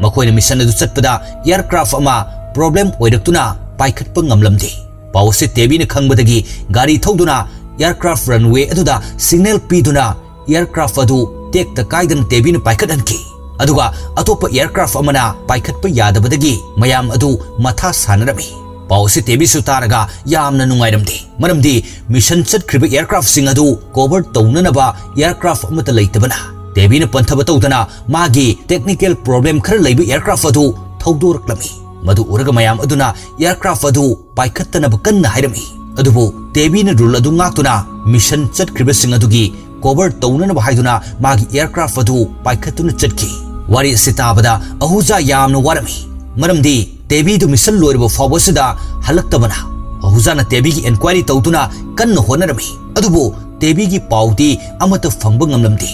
ꯃꯈꯣꯏꯅ ꯃꯤꯁꯟ ꯑꯗꯨ ꯆꯠꯄꯗ ꯑꯦꯌꯔꯀ꯭ꯔꯥꯐ ꯑꯃ ꯄ꯭ꯔꯣꯕ꯭ꯂꯦꯝ ꯑꯣꯏꯔꯛꯇꯨꯅ ꯄꯥꯏꯈꯠꯄ ꯉꯝꯂꯝꯗꯦ꯫ ꯄꯥꯎ ꯑꯁꯤ ꯇꯦꯕꯤꯅ ꯈꯪꯕꯗꯒꯤ ꯒꯥꯔꯤ ꯊꯧꯗꯨꯅ ꯑꯦꯌꯔꯀ꯭ꯔꯥꯐ ꯔꯟꯋꯦ ꯑꯗꯨꯗ ꯁꯤꯒꯅꯦꯜ ꯄꯤꯗꯨꯅ ꯑꯦꯌꯔꯀ꯭ꯔꯥꯐ ꯑꯗꯨ ꯇꯦꯛꯇ ꯀꯥꯏꯗꯅ ꯇꯦꯕꯤꯅ ꯄꯥꯏꯈꯠꯍꯟꯈꯤ꯫ ꯑꯗꯨꯒ ꯑꯇꯣꯞꯄ ꯑꯦꯌꯔꯀ꯭ꯔꯥꯐ ꯑꯃꯅ ꯄꯥꯏꯈꯠꯄ ꯌꯥꯗꯕꯗꯒꯤ ꯃꯌꯥꯝ ꯑꯗꯨ ꯃꯊꯥ ꯁꯥꯅꯔꯝꯃꯤ꯫ ꯄꯥꯎ ꯑꯁꯤ ꯇꯦꯕꯤꯁꯨ ꯇꯥꯔꯒ ꯌꯥꯝꯅ ꯅꯨꯡꯉꯥꯏꯔꯝꯗꯦ, ꯃꯔꯝꯗꯤ ꯃꯤꯁꯟ ꯆꯠꯈ꯭ꯔꯤꯕ ꯑꯦꯌꯔꯀ꯭ꯔꯥꯐꯁꯤꯡ ꯑꯗꯨ ꯀꯣꯚꯔ ꯇꯧꯅꯅꯕ ꯑꯦꯌꯔꯀ꯭ꯔꯥꯐ ꯑꯃꯠꯇ ꯂꯩꯇꯕꯅ꯫ ꯇꯦꯕꯤꯅ ꯄꯟꯊꯕ ꯇꯧꯗꯅ ꯃꯥꯒꯤ ꯇꯦꯛꯅꯤꯀꯦꯜ ꯄ꯭ꯔꯣꯕ꯭ꯂꯦꯝ ꯈꯔ ꯂꯩꯕ ꯑꯦꯌꯔꯀ꯭ꯔꯥꯐ ꯑꯗꯨ ꯊꯧꯗꯣꯔꯛꯂꯝꯃꯤ꯫ ꯃꯗꯨ ꯎꯔꯒ ꯃꯌꯥꯝ ꯑꯗꯨꯅ aircraft ꯑꯗꯨ ꯄꯥꯏꯈꯠꯇꯅꯕ ꯀꯟꯅ ꯍꯥꯏꯔꯝꯃꯤ꯫ ꯑꯗꯨꯕꯨ ꯇꯦꯕꯤꯅ rule ꯑꯗꯨ ꯉꯥꯛꯇꯨꯅ mission ꯆꯠꯈ꯭ꯔꯤꯕꯁꯤꯡ ꯑꯗꯨꯒꯤ cover ꯇꯧꯅꯅꯕ ꯍꯥꯏꯗꯨꯅ ꯃꯥꯒꯤ aircraft ꯑꯗꯨ ꯄꯥꯏꯈꯠꯇꯨꯅ ꯆꯠꯈꯤ꯫ ꯋꯥꯔꯤ ꯑꯁꯤ ꯇꯥꯕꯗ ꯑꯍꯨꯖꯥ ꯌꯥꯝꯅ ꯋꯥꯔꯝꯃꯤ, ꯃꯔꯝꯗꯤ ꯇꯦꯕꯤꯗꯨ mission ꯂꯣꯏꯔꯕ ꯐꯥꯎꯕꯁꯤꯗ ꯍꯜꯂꯛꯇꯕꯅ꯫ ꯑꯍꯨꯖꯥꯅ ꯇꯦꯕꯤꯒꯤ enquiry ꯇꯧꯗꯨꯅ ꯀꯟꯅ ꯍꯣꯠꯅꯔꯝꯃꯤ, ꯑꯗꯨꯕꯨ ꯇꯦꯕꯤꯒꯤ ꯄꯥꯎꯗꯤ ꯑꯃꯠꯇ ꯐꯪꯕ ꯉꯝꯂꯝꯗꯦ꯫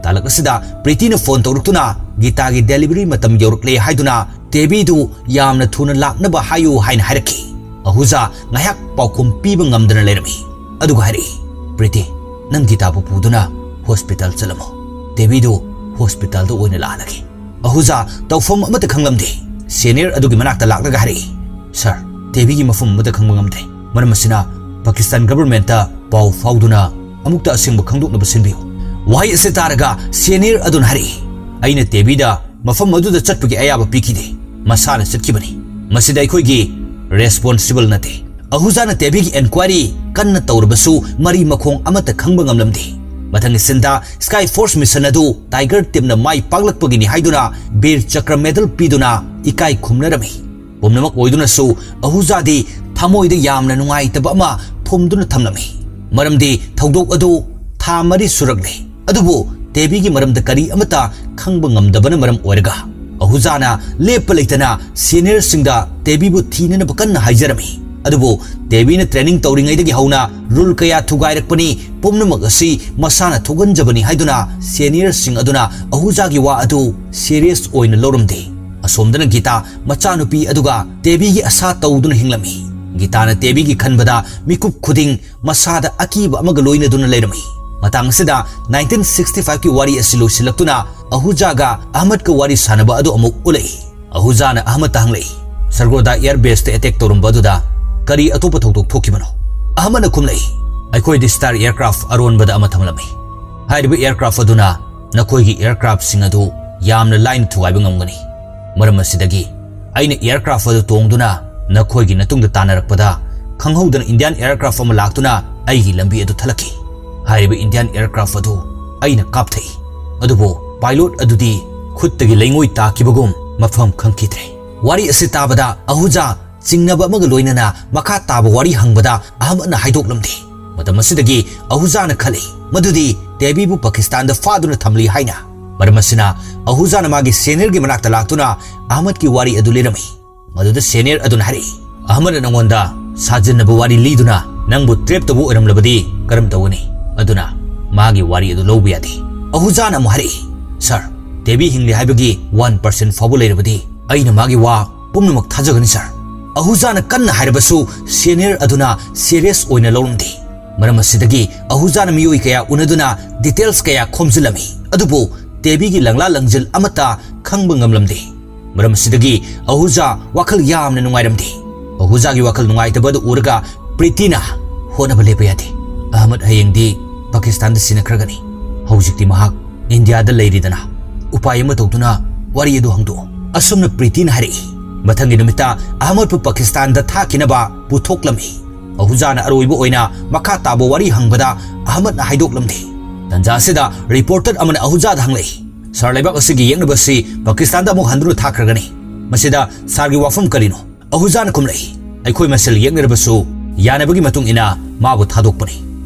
ꯇꯥꯂꯛ ꯑꯁꯤꯗ ꯄ꯭ꯔꯤꯇꯤꯅ phone ꯇꯧꯔꯛꯇꯨꯅ ꯒꯤꯇꯥꯒꯤ delivery ꯃꯇꯝ ꯌꯧꯔꯛꯂꯦ ꯍꯥꯏꯗꯨꯅ ꯇꯦꯕꯤꯗꯨ ꯌꯥꯝꯅ ꯊꯨꯅ ꯂꯥꯛꯅꯕ ꯍꯥꯏꯌꯨ ꯍꯥꯏꯅ ꯍꯥꯏꯔꯛꯈꯤ꯫ ꯑꯍꯨꯖꯥ ꯉꯥꯏꯍꯥꯛ ꯄꯥꯎꯈꯨꯝ ꯄꯤꯕ ꯉꯝꯗꯅ ꯂꯩꯔꯝꯃꯤ, ꯑꯗꯨꯒ ꯍꯥꯏꯔꯛꯏ, "ꯄ꯭ꯔꯤꯇꯤ, ꯅꯪ ꯒꯤꯇꯥꯕꯨ ꯄꯨꯗꯨꯅ hospital ꯆꯠꯂꯝꯃꯣ꯫ ꯇꯦꯕꯤꯗꯨ hospitalꯗ ꯑꯣꯏꯅ ꯂꯥꯛꯍꯜꯂꯒꯦ꯫" ꯑꯍꯨꯖꯥ ꯇꯧꯐꯝ ꯑꯃꯠꯇ ꯈꯪꯂꯝꯗꯦ꯫ Senior ꯑꯗꯨꯒꯤ ꯃꯅꯥꯛꯇ ꯂꯥꯛꯂꯒ ꯍꯥꯏꯔꯛꯏ, "Sir, ꯇꯦꯕꯤꯒꯤ ꯃꯐꯝ ꯑꯃꯠꯇ ꯈꯪꯕ ꯉꯝꯗ꯭ꯔꯦ꯫ ꯃꯔꯝ ꯑꯁꯤꯅ ꯄꯥꯀꯤꯁꯇꯥꯟ governmentꯇ ꯄꯥꯎ ꯐꯥꯎꯗꯨꯅ ꯑꯃꯨꯛꯇ ꯑꯁꯦꯡꯕ ꯈꯪꯗꯣꯛꯅꯕ ꯁꯤꯟꯕꯤꯌꯨ꯫" ꯋꯥꯍꯩ ꯑꯁꯤ ꯇꯥꯔꯒ senior ꯑꯗꯨꯅ ꯍꯥꯏꯔꯛꯏ, "ꯑꯩꯅ ꯇꯦꯕꯤꯗ ꯃꯐꯝ ꯑꯗꯨꯗ ꯆꯠꯄꯒꯤ ꯑꯌꯥꯕ ꯄꯤꯈꯤꯗꯦ꯫ ꯃꯁꯥꯅ ꯆꯠꯈꯤꯕꯅꯤ꯫ ꯃꯁꯤꯗ ꯑꯩꯈꯣꯏꯒꯤ responsible ꯅꯠꯇꯦ꯫" ꯑꯍꯨꯖꯥꯅ ꯇꯦꯕꯤꯒꯤ enquiry ꯀꯟꯅ ꯇꯧꯔꯕꯁꯨ ꯃꯔꯤ ꯃꯈꯣꯡ ꯑꯃꯠꯇ ꯈꯪꯕ ꯉꯝꯂꯝꯗꯦ꯫ ꯃꯊꯪꯒꯤ ꯁꯤꯟꯗ Sky Force mission ꯑꯗꯨ Tiger teamꯅ ꯃꯥꯏ ꯄꯥꯛꯂꯛꯄꯒꯤꯅꯤ ꯍꯥꯏꯗꯨꯅ ꯕꯤꯔ ꯆꯀ꯭ꯔ medal ꯄꯤꯗꯨꯅ ꯏꯀꯥꯏ ꯈꯨꯝꯅꯔꯝꯃꯤ꯫ ꯄꯨꯝꯅꯃꯛ ꯑꯣꯏꯗꯨꯅꯁꯨ ꯑꯍꯨꯖꯥꯗꯤ ꯊꯃꯣꯏꯗ ꯌꯥꯝꯅ ꯅꯨꯡꯉꯥꯏꯇꯕ ꯑꯃ ꯐꯨꯝꯗꯨꯅ ꯊꯝꯂꯝꯃꯤ, ꯃꯔꯝꯗꯤ ꯊꯧꯗꯣꯛ ꯑꯗꯨ ꯊꯥ ꯃꯔꯤ ꯁꯨꯔꯛꯂꯦ꯫ ꯑꯗꯨꯕꯨ ꯇꯦꯕꯤꯒꯤ ꯃꯔꯝꯗ ꯀꯔꯤ ꯑꯃꯠꯇ ꯈꯪꯕ ꯉꯝꯗꯕꯅ ꯃꯔꯝ ꯑꯣꯏꯔꯒ ꯑꯍꯨꯖꯥꯅ ꯂꯦꯞꯄ ꯂꯩꯇꯅ seniorꯁꯤꯡꯗ ꯇꯦꯕꯤꯕꯨ ꯊꯤꯅꯅꯕ ꯀꯟꯅ ꯍꯥꯏꯖꯔꯝꯃꯤ꯫ ꯑꯗꯨꯕꯨ ꯇꯦꯕꯤꯅ training ꯇꯧꯔꯤꯉꯩꯗꯒꯤ ꯍꯧꯅ rule ꯀꯌꯥ ꯊꯨꯒꯥꯏꯔꯛꯄꯅꯤ, ꯄꯨꯝꯅꯃꯛ ꯑꯁꯤ ꯃꯁꯥꯅ ꯊꯣꯛꯍꯟꯖꯕꯅꯤ ꯍꯥꯏꯗꯨꯅ seniorꯁꯤꯡ ꯑꯗꯨꯅ ꯑꯍꯨꯖꯥꯒꯤ ꯋꯥ ꯑꯗꯨ serious ꯑꯣꯏꯅ ꯂꯧꯔꯝꯗꯦ꯫ ꯑꯁꯣꯝꯗꯅ ꯒꯤꯇꯥ ꯃꯆꯥꯅꯨꯄꯤ ꯑꯗꯨꯒ ꯇꯦꯕꯤꯒꯤ ꯑꯁꯥ ꯇꯧꯗꯨꯅ ꯍꯤꯡꯂꯝꯃꯤ꯫ ꯒꯤꯇꯥꯅ ꯇꯦꯕꯤꯒꯤ ꯈꯟꯕꯗ ꯃꯤꯀꯨꯞ ꯈꯨꯗꯤꯡ ꯃꯁꯥꯗ ꯑꯀꯤꯕ ꯑꯃꯒ ꯂꯣꯏꯅꯗꯨꯅ ꯂꯩꯔꯝꯃꯤ꯫ ꯃꯇꯥꯡ ꯑꯁꯤꯗ nineteen sixty fiveꯀꯤ ꯋꯥꯔꯤ ꯑꯁꯤ ꯂꯣꯏꯁꯤꯜꯂꯛꯇꯨꯅ ꯑꯍꯨꯖꯥꯒ ꯑꯍꯃꯗꯀ ꯋꯥꯔꯤ ꯁꯥꯟꯅꯕ ꯑꯗꯨ ꯑꯃꯨꯛ ꯎꯠꯂꯛꯏ꯫ ꯑꯍꯨꯖꯥꯅ ꯑꯍꯃꯗꯇ ꯍꯪꯂꯛꯏ, "ꯁꯔꯒꯣꯗꯥ air baseꯇ attack ꯇꯧꯔꯝꯕ ꯑꯗꯨꯗ ꯀꯔꯤ ꯑꯇꯣꯞꯄ ꯊꯧꯗꯣꯛ ꯊꯣꯛꯈꯤꯕꯅꯣ?" ꯑꯍꯃꯗꯅ ꯈꯨꯝꯂꯛꯏ, "ꯑꯩꯈꯣꯏ star aircraft ꯑꯔꯣꯟꯕꯗ ꯑꯃ ꯊꯝꯂꯝꯃꯤ꯫ ꯍꯥꯏꯔꯤꯕ aircraft ꯑꯗꯨꯅ ꯅꯈꯣꯏꯒꯤ aircraftꯁꯤꯡ ꯑꯗꯨ ꯌꯥꯝꯅ ꯂꯥꯏꯅ ꯊꯨꯒꯥꯏꯕ ꯉꯝꯒꯅꯤ꯫ ꯃꯔꯝ ꯑꯁꯤꯗꯒꯤ ꯑꯩꯅ aircraft ꯑꯗꯨ ꯇꯣꯡꯗꯨꯅ ꯅꯈꯣꯏꯒꯤ ꯃꯇꯨꯡꯗ ꯇꯥꯟꯅꯔꯛꯄꯗ ꯈꯪꯍꯧꯗꯅ Indian aircraft ꯑꯃ ꯂꯥꯛꯇꯨꯅ ꯑꯩꯒꯤ ꯂꯝꯕꯤ ꯑꯗꯨ ꯊꯠꯂꯛꯈꯤ꯫ ꯍꯥꯏꯔꯤꯕ Indian aircraft ꯑꯗꯨ ꯑꯩꯅ ꯀꯥꯞꯊꯩ, ꯑꯗꯨꯕꯨ pilot ꯑꯗꯨꯗꯤ ꯈꯨꯠꯇꯒꯤ ꯂꯩꯉꯣꯏ ꯇꯥꯈꯤꯕꯒꯨꯝ ꯃꯐꯝ ꯈꯪꯈꯤꯗ꯭ꯔꯦ꯫ ꯋꯥꯔꯤ ꯑꯁꯤ ꯇꯥꯕꯗ ꯑꯍꯨꯖꯥ ꯆꯤꯡꯅꯕ ꯑꯃꯒ ꯂꯣꯏꯅꯅ ꯃꯈꯥ ꯇꯥꯕ ꯋꯥꯔꯤ ꯍꯪꯕꯗ ꯑꯍꯃꯗꯅ ꯍꯥꯏꯗꯣꯛꯂꯝꯗꯦ꯫ ꯃꯇꯝ ꯑꯁꯤꯗꯒꯤ ꯑꯍꯨꯖꯥꯅ ꯈꯜꯂꯤ ꯃꯗꯨꯗꯤ ꯇꯦꯕꯤꯕꯨ ꯄꯥꯀꯤꯁꯇꯥꯟꯗ ꯐꯥꯗꯨꯅ ꯊꯝꯂꯤ ꯍꯥꯏꯅ꯫ ꯃꯔꯝ ꯑꯁꯤꯅ ꯑꯍꯨꯖꯥꯅ ꯃꯥꯒꯤ ꯁꯦꯅꯤꯌꯔꯒꯤ ꯃꯅꯥꯛꯇ ꯂꯥꯛꯇꯨꯅ ꯑꯍꯃꯗꯀꯤ ꯋꯥꯔꯤ ꯑꯗꯨ ꯂꯤꯔꯝꯃꯤ꯫ ꯃꯗꯨꯗ ꯁꯦꯅꯤꯌꯔ ꯑꯗꯨꯅ ꯍꯥꯏꯔꯛꯏ, "ꯑꯍꯃꯗꯅ ꯅꯉꯣꯟꯗ ꯁꯥꯖꯤꯟꯅꯕ ꯋꯥꯔꯤ ꯂꯤꯗꯨꯅ ꯅꯪꯕꯨ ꯇ꯭ꯔꯦꯞ ꯇꯧꯕ ꯑꯣꯏꯔꯝꯂꯕꯗꯤ ꯀꯔꯝ ꯇꯧꯒꯅꯤ?" ꯑꯗꯨꯅ ꯃꯥꯒꯤ ꯋꯥꯔꯤ ꯑꯗꯨ ꯂꯧꯕ ꯌꯥꯗꯦ꯫ ꯑꯍꯨꯖꯥꯅ ꯑꯃꯨꯛ ꯍꯥꯏꯔꯛꯏ, "ꯁꯥꯔ, ꯇꯦꯕꯤ ꯍꯤꯡꯂꯤ ꯍꯥꯏꯕꯒꯤ ꯋꯥꯟ ꯄꯥꯔꯁꯦꯟ ꯐꯥꯎꯕ ꯂꯩꯔꯕꯗꯤ ꯑꯩꯅ ꯃꯥꯒꯤ ꯋꯥ ꯄꯨꯝꯅꯃꯛ ꯊꯥꯖꯒꯅꯤ ꯁꯥꯔ꯫" ꯑꯍꯨꯖꯥꯅ ꯀꯟꯅ ꯍꯥꯏꯔꯕꯁꯨ ꯁꯦꯅꯤꯌꯔ ꯑꯗꯨꯅ ꯁꯤꯔꯤꯌꯁ ꯑꯣꯏꯅ ꯂꯧꯔꯝꯗꯦ꯫ ꯃꯔꯝ ꯑꯁꯤꯗꯒꯤ ꯑꯍꯨꯖꯥꯅ ꯃꯤꯑꯣꯏ ꯀꯌꯥ ꯎꯅꯗꯨꯅ ꯗꯤꯇꯦꯜꯁ ꯀꯌꯥ ꯈꯣꯝꯖꯤꯜꯂꯝꯃꯤ꯫ ꯑꯗꯨꯕꯨ ꯇꯦꯕꯤꯒꯤ ꯂꯪꯂꯥ ꯂꯪꯖꯤꯜ ꯑꯃꯠꯇ ꯈꯪꯕ ꯉꯝꯂꯝꯗꯦ꯫ ꯃꯔꯝ ꯑꯁꯤꯗꯒꯤ ꯑꯍꯨꯖꯥ ꯋꯥꯈꯜ ꯌꯥꯝꯅ ꯅꯨꯡꯉꯥꯏꯔꯝꯗꯦ꯫ ꯑꯍꯨꯖꯥꯒꯤ ꯋꯥꯈꯜ ꯅꯨꯡꯉꯥꯏꯇꯕ ꯑꯗꯨ ꯎꯔꯒ ꯄ꯭ꯔꯤꯇꯤꯅ ꯍꯣꯠꯅꯕ ꯂꯦꯞꯄ ꯌꯥꯗꯦ꯫ "ꯑꯍꯃꯗ ꯍꯌꯦꯡꯗꯤ ꯄꯥꯀꯤꯁꯇꯥꯟꯗ ꯁꯤꯟꯅꯈ꯭ꯔꯒꯅꯤ꯫ ꯍꯧꯖꯤꯛꯇꯤ ꯃꯍꯥꯛ ꯏꯟꯗꯤꯌꯥꯗ ꯂꯩꯔꯤꯗꯅ ꯎꯄꯥꯏ ꯑꯃ ꯇꯧꯗꯨꯅ ꯋꯥꯔꯤ ꯑꯗꯨ ꯍꯪꯗꯣꯛꯑꯣ꯫" ꯑꯁꯨꯝꯅ ꯄ꯭ꯔꯤꯇꯤꯅ ꯍꯥꯏꯔꯛꯏ꯫ ꯃꯊꯪꯒꯤ ꯅꯨꯃꯤꯠꯇ ꯑꯍꯃꯗꯄꯨ ꯄꯥꯀꯤꯁꯇꯥꯟꯗ ꯊꯥꯈꯤꯅꯕ ꯄꯨꯊꯣꯛꯂꯝꯃꯤ꯫ ꯑꯍꯨꯖꯥꯅ ꯑꯔꯣꯏꯕ ꯑꯣꯏꯅ ꯃꯈꯥ ꯇꯥꯕ ꯋꯥꯔꯤ ꯍꯪꯕꯗ ꯑꯍꯃꯗꯅ ꯍꯥꯏꯗꯣꯛꯂꯝꯗꯦ꯫ ꯇꯟꯖꯥ ꯑꯁꯤꯗ ꯔꯤꯄꯣꯔꯇꯔ ꯑꯃꯅ ꯑꯍꯨꯖꯥꯗ ꯍꯪꯂꯛꯏ, "ꯁꯥꯔ, ꯂꯩꯕꯥꯛ ꯑꯁꯤꯒꯤ ꯌꯦꯛꯅꯕ ꯑꯁꯤ ꯄꯥꯀꯤꯁꯇꯥꯟꯗ ꯑꯃꯨꯛ ꯍꯟꯗꯨꯅ ꯊꯥꯈ꯭ꯔꯒꯅꯤ꯫ ꯃꯁꯤꯗ ꯁꯥꯔꯒꯤ ꯋꯥꯐꯝ ꯀꯔꯤꯅꯣ?" ꯑꯍꯨꯖꯥꯅ ꯈꯨꯝꯂꯛꯏ, "ꯑꯩꯈꯣꯏ ꯃꯁꯦꯜ ꯌꯦꯛꯅꯔꯕꯁꯨ ꯌꯥꯅꯕꯒꯤ ꯃꯇꯨꯡ ꯏꯟꯅ ꯃꯥꯕꯨ ꯊꯥꯗꯣꯛꯄꯅꯤ꯫